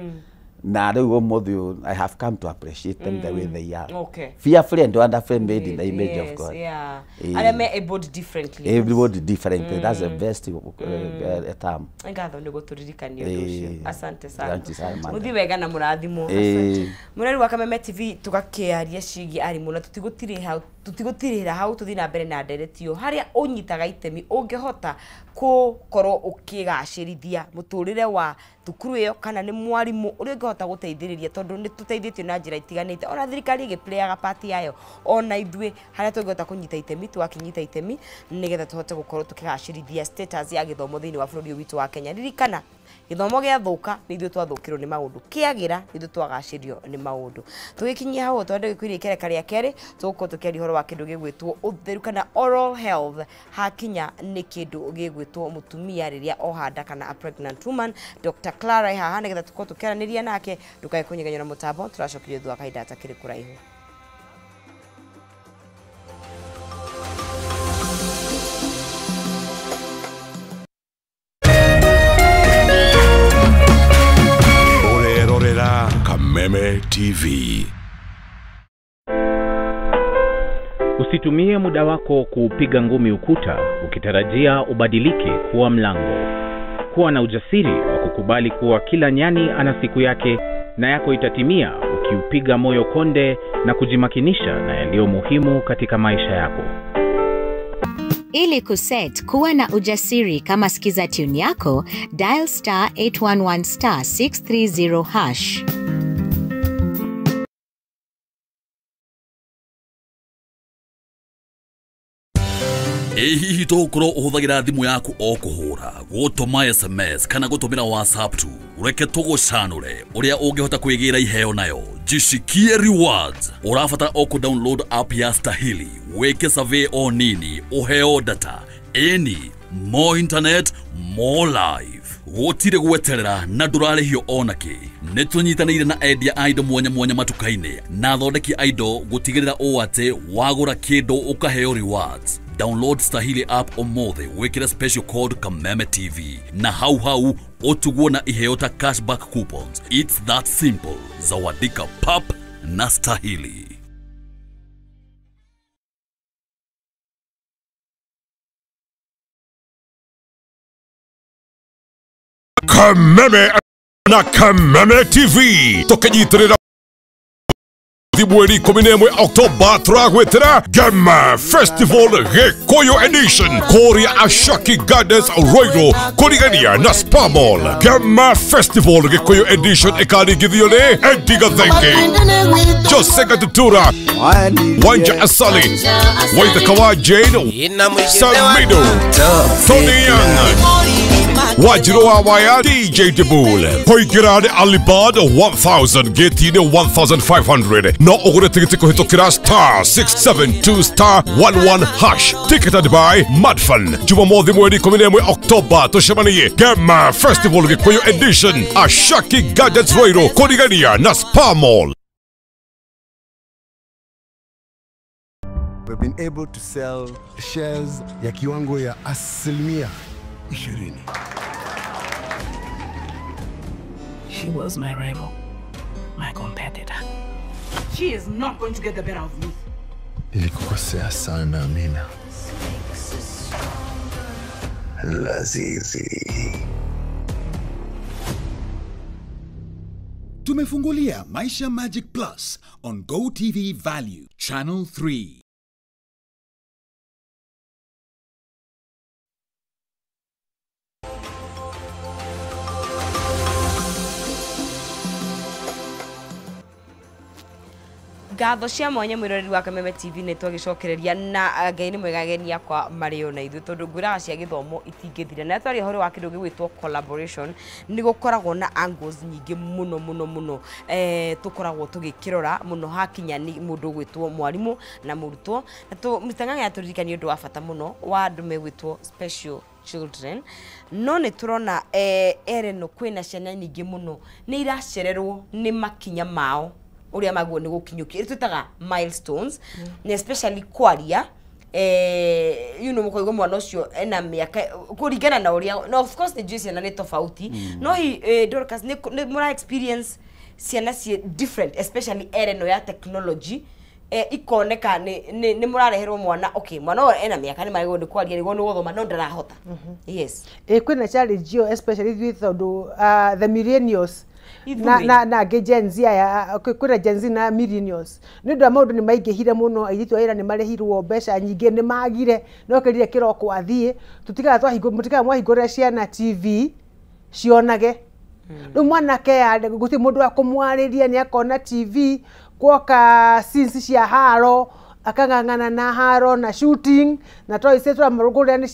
Na rĩu ũmũthĩ I have come to appreciate them the way they are. Okay. Fearfully and wonderfully made in the image of God. Yeah. Arĩa me able differently. Everybody differently. That's the best term. Ngatho nĩ gũtũririkania ũndũ ũcio. Asante sana. Mũthiĩ wega na mũrathimwo. Mũreri wa Kameme TV tũgakĩaria ciĩgiĩ arimũ na tũtigũtirĩra hau tũthiĩ na mbere na ndereti ĩyo harĩa ũnyitaga itemi ũngĩhota gũkorwo ũkĩgacĩrithia mũtũrĩre wa thukuru ĩyo kana nĩ mwarimũ ũrĩa ũngĩhota gũteithĩrĩria tondũ nĩ tũteithĩtio na njĩra itiganĩte ona thirikari ĩgĩplayaga part yayo ona ithuĩ harĩa tũngĩhota kũnyita itemi twakĩnyita itemi nĩgetha tũhote gũkorwo tũkĩgacĩrithia status ya gĩthomo thĩinĩ wa bũrũri ũyũ witũ wa Kenya. Ririkana gĩthomo gĩathũka nĩ ithuĩ twathũkĩrwo nĩ maũndũ, kĩagĩra nĩ ithuĩ twagacĩrio nĩ maũndũ. Tũgĩkinyia hau twende gĩkwĩria ikereka rĩa kerĩ tũgũkorwo tũkĩaria ũhoro wa kĩndũ gĩgwĩtwo ũtheru kana oral health hakinya nĩ kĩndũ gĩgwĩtwo mũtumia rĩrĩa oha nda kana a pregnant woman. Dr. Clara e haha nĩgetha tũkorwo tũkĩaranĩria nake. Ndũkae kũnyeganywo na mũtambo, tũracokirio thutha wa kahinda gatakĩrĩ kũraihu. Kameme TV. Usitumie muda wako kuupiga ngumi ukuta ukitarajia ubadilike kuwa mlango. Kuwa na ujasiri wa kukubali kuwa kila nyani ana siku yake na yako itatimia ukiupiga moyo konde na kujimakinisha na yaliyo muhimu katika maisha yako. Ili kuset kuwa na ujasiri kama skiza tune yako, dial star 811 star 630 hash. Ĩ hihi tũgũkorwo ũhũthagĩra thimũ yaku o kũhũra, gũtũma SMS kana gũtũmĩra WhatsApp tu? Reke tũgũcanũre ũrĩa ũngĩhota kwĩgĩra iheo nayo. Jishikie rewards. Ũrabatara o kũ-download app ya Stahili, wĩke survey o nini, ũheo data. Ĩni, more internet, more life. Gũtirĩ gweterera na ndũrarĩhio onakĩ. Nĩ tũnyitanĩire na endia a indo mwanya mwanya matuka-inĩ na athondeki a indo gũtigĩrĩra ũũ atĩ wagũra kĩndũ ũkaheo rewards. Download Stahili app ũmũthĩ wĩkĩre special code Kameme TV na hau hau ũtugwo na iheo ta cashback coupons. It's that simple. Zawadika pap na Stahili. Kameme na Kameme TV tũkĩnyitĩrĩra mweri 11 Oktoba tũragwĩtĩra Gema Festival Gĩkũyũ Edition kũrĩa Ashaki Gardens Ruiru kũrigania na Spa Mall. Gema Festival Gĩkũyũ Edition ĩkaringithio nĩ Eddie Gathenge, Jose Gatutura, Wanja Asali, Waithaka wa Jane, Samido, Tony Young, Wajiro wa Waya, DJ Dibul. Kũingĩra nĩ Alibad 1000, gĩti-inĩ 1500. No ũgũre tigiti kũhĩtũkĩra star 672 star 11 hash. Ticketed by Madfan. Jumamothi mweri 11 Oktoba tũcemanie Gema Festival Gĩkũyũ Edition Ashaki Gardens Ruiru kũrigania na Spa Mall. We've been able to sell shares ya kiwango ya 20%. She was my rival, my competitor. She is not going to get the better of me. Nilikukosea sana, Amina. Lazizi. Tumefungulia Maisha Magic Plus on Go TV Value Channel 3. Ngatho cia mwanya mwiroreri wa Kameme TV nĩ twagicokereria na Ngai nĩ mwega ageni akwa marĩ o na ithuĩ tondũ ngwĩraga cia gĩthomo itingĩthira na twaria ũhoro wa kĩndũ gĩgwĩtwo collaboration nĩ gũkoragwo na angles nyingĩ mũno mũno mũno tũkoragwo tũgĩkĩrora mũno hakinya nĩ mũndũ ũgwĩtwo mwarimũ na mũrutwo na Mr. Ng'ang'a atũririkania ũndũ wa bata mũno wa andũ megwĩtwo special children no nĩ tũrona ereno kwĩna ciana nyingĩ mũno nĩ iracererwo nĩ makinya mao uria maguo ni gukinyukia twitaga milestones na especially kwaria you know mukoigwo mwana ucio ena miaka kuringana na uria no of course ni njui ciana ni tofauti no hi Dorcas ni mura experience ciana ci different especially era ya technology ikoneka ni murareherwo mwana okay mwana ũyũ ena miaka ni marigwo ni kwaria niguo ni guthoma no ndarahota yes kwina challenge yo especially ithuĩ tondu the millennials na ngĩ Gen Z aya kwĩna Gen Z na millennials nĩ ũndũ wa maũndũ nĩ maingĩhire mũno airĩtu a wĩra nĩ marĩhirwo mbeca nyingĩ nĩ magire no kĩrire kĩroko athiĩ tũtigaga mwahingũrĩra ciana TV cionage rĩu mwanake gũtirĩ mũndũ wa kũmwarĩria nĩ akona TV gwoka scenes cia haro akang'ang'ana na haro na shooting na toys tũramũrũgũrĩra nĩ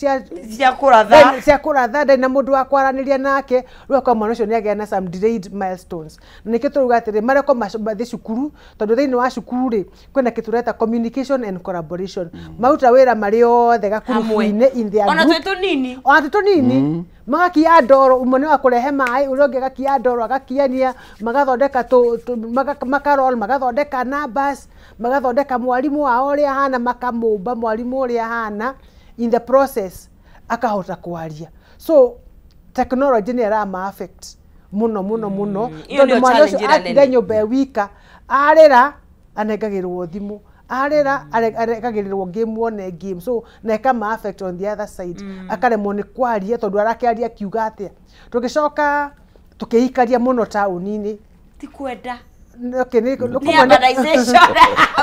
cia kũratha ndarĩ na mũndũ wa kwaranĩria nake rĩu akwa mwana ũcio nĩ agĩa na some delayed milestones na nĩkĩo tũrauga atĩrĩ marekwo mathiĩ cukuru tondũ thĩinĩ wa cukuru rĩ kwĩna kĩndũ tũreta communication and collaboration maruta wĩra marĩ othe gakurubu-inĩ in their group ona twĩ tũnini ona twĩ tũnini magakia ndoro ũmwe nĩ wa kũrehe maĩ ũrĩa ũngĩ agakia ndoro agakiania magathondeka makarol magathondeka numbers magathondeka mwarimũ wao ũrĩa ahana makamũmba mwarimũ ũrĩa ahana in the process akahota kwaria so technology nĩ ĩrama affect mũno mũno mũno tondũ mwana ũcio atinda nyũmba e wika arĩra anengagĩrwo thimũ arĩra arekagĩrĩrwo game one game so na ĩkama affect on the other side akaremwo nĩ kwaria tondũ arakĩaria akiuga atĩa tũgĩcoka tũkĩikaria mũno taũni-inĩ ti kwenda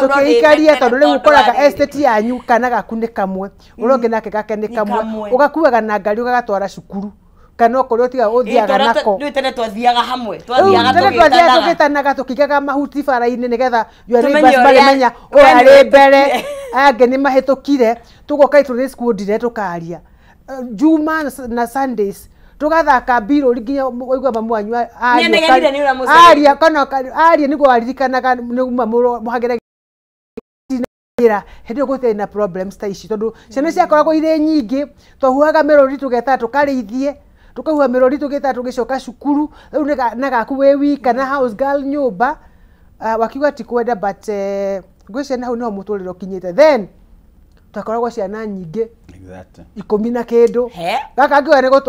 tũkĩikaria tondũ rĩu ũkoraga estate yanyu kana gaku nĩ kamwe ũrĩa ũngĩ nake gake nĩ kamwe ũgakuaga na ngari ũgagatwara cukuru kana okorwo ũtiga ũthiaga nako rĩu tene twathiaga hamwe twathiaga tũgĩtanaga tũkĩigaga mahuti bara-inĩ nĩgetha your neighbors marimenya ũyũ arĩ mbere aya angĩ nĩ mahĩtũkire tũgoka itũrĩ squad tũkaria Juma na Sundays tugathaka mbirũri nginya waigua mamu wanyu aria kana aria nĩguo waririkanaga nĩuma mũhagĩre hĩndĩ ĩyo gũtirĩ na problems ta ici tondũ ciana ciakoragwo irĩ nyingĩ twahuhaga mĩrũri tũgetaga tũkarĩithie tukahuha mĩrũri tũgĩtaga tũgĩcoka cukuru rĩu na gaku wĩ wika na house girl nyũmba wakiuga ti kwenda but ngwĩciria na hau nĩho mũtũrĩre ũkinyĩte then twakoragwo ciana nyingĩ 10 na kĩndũ gaka ngiuga nĩ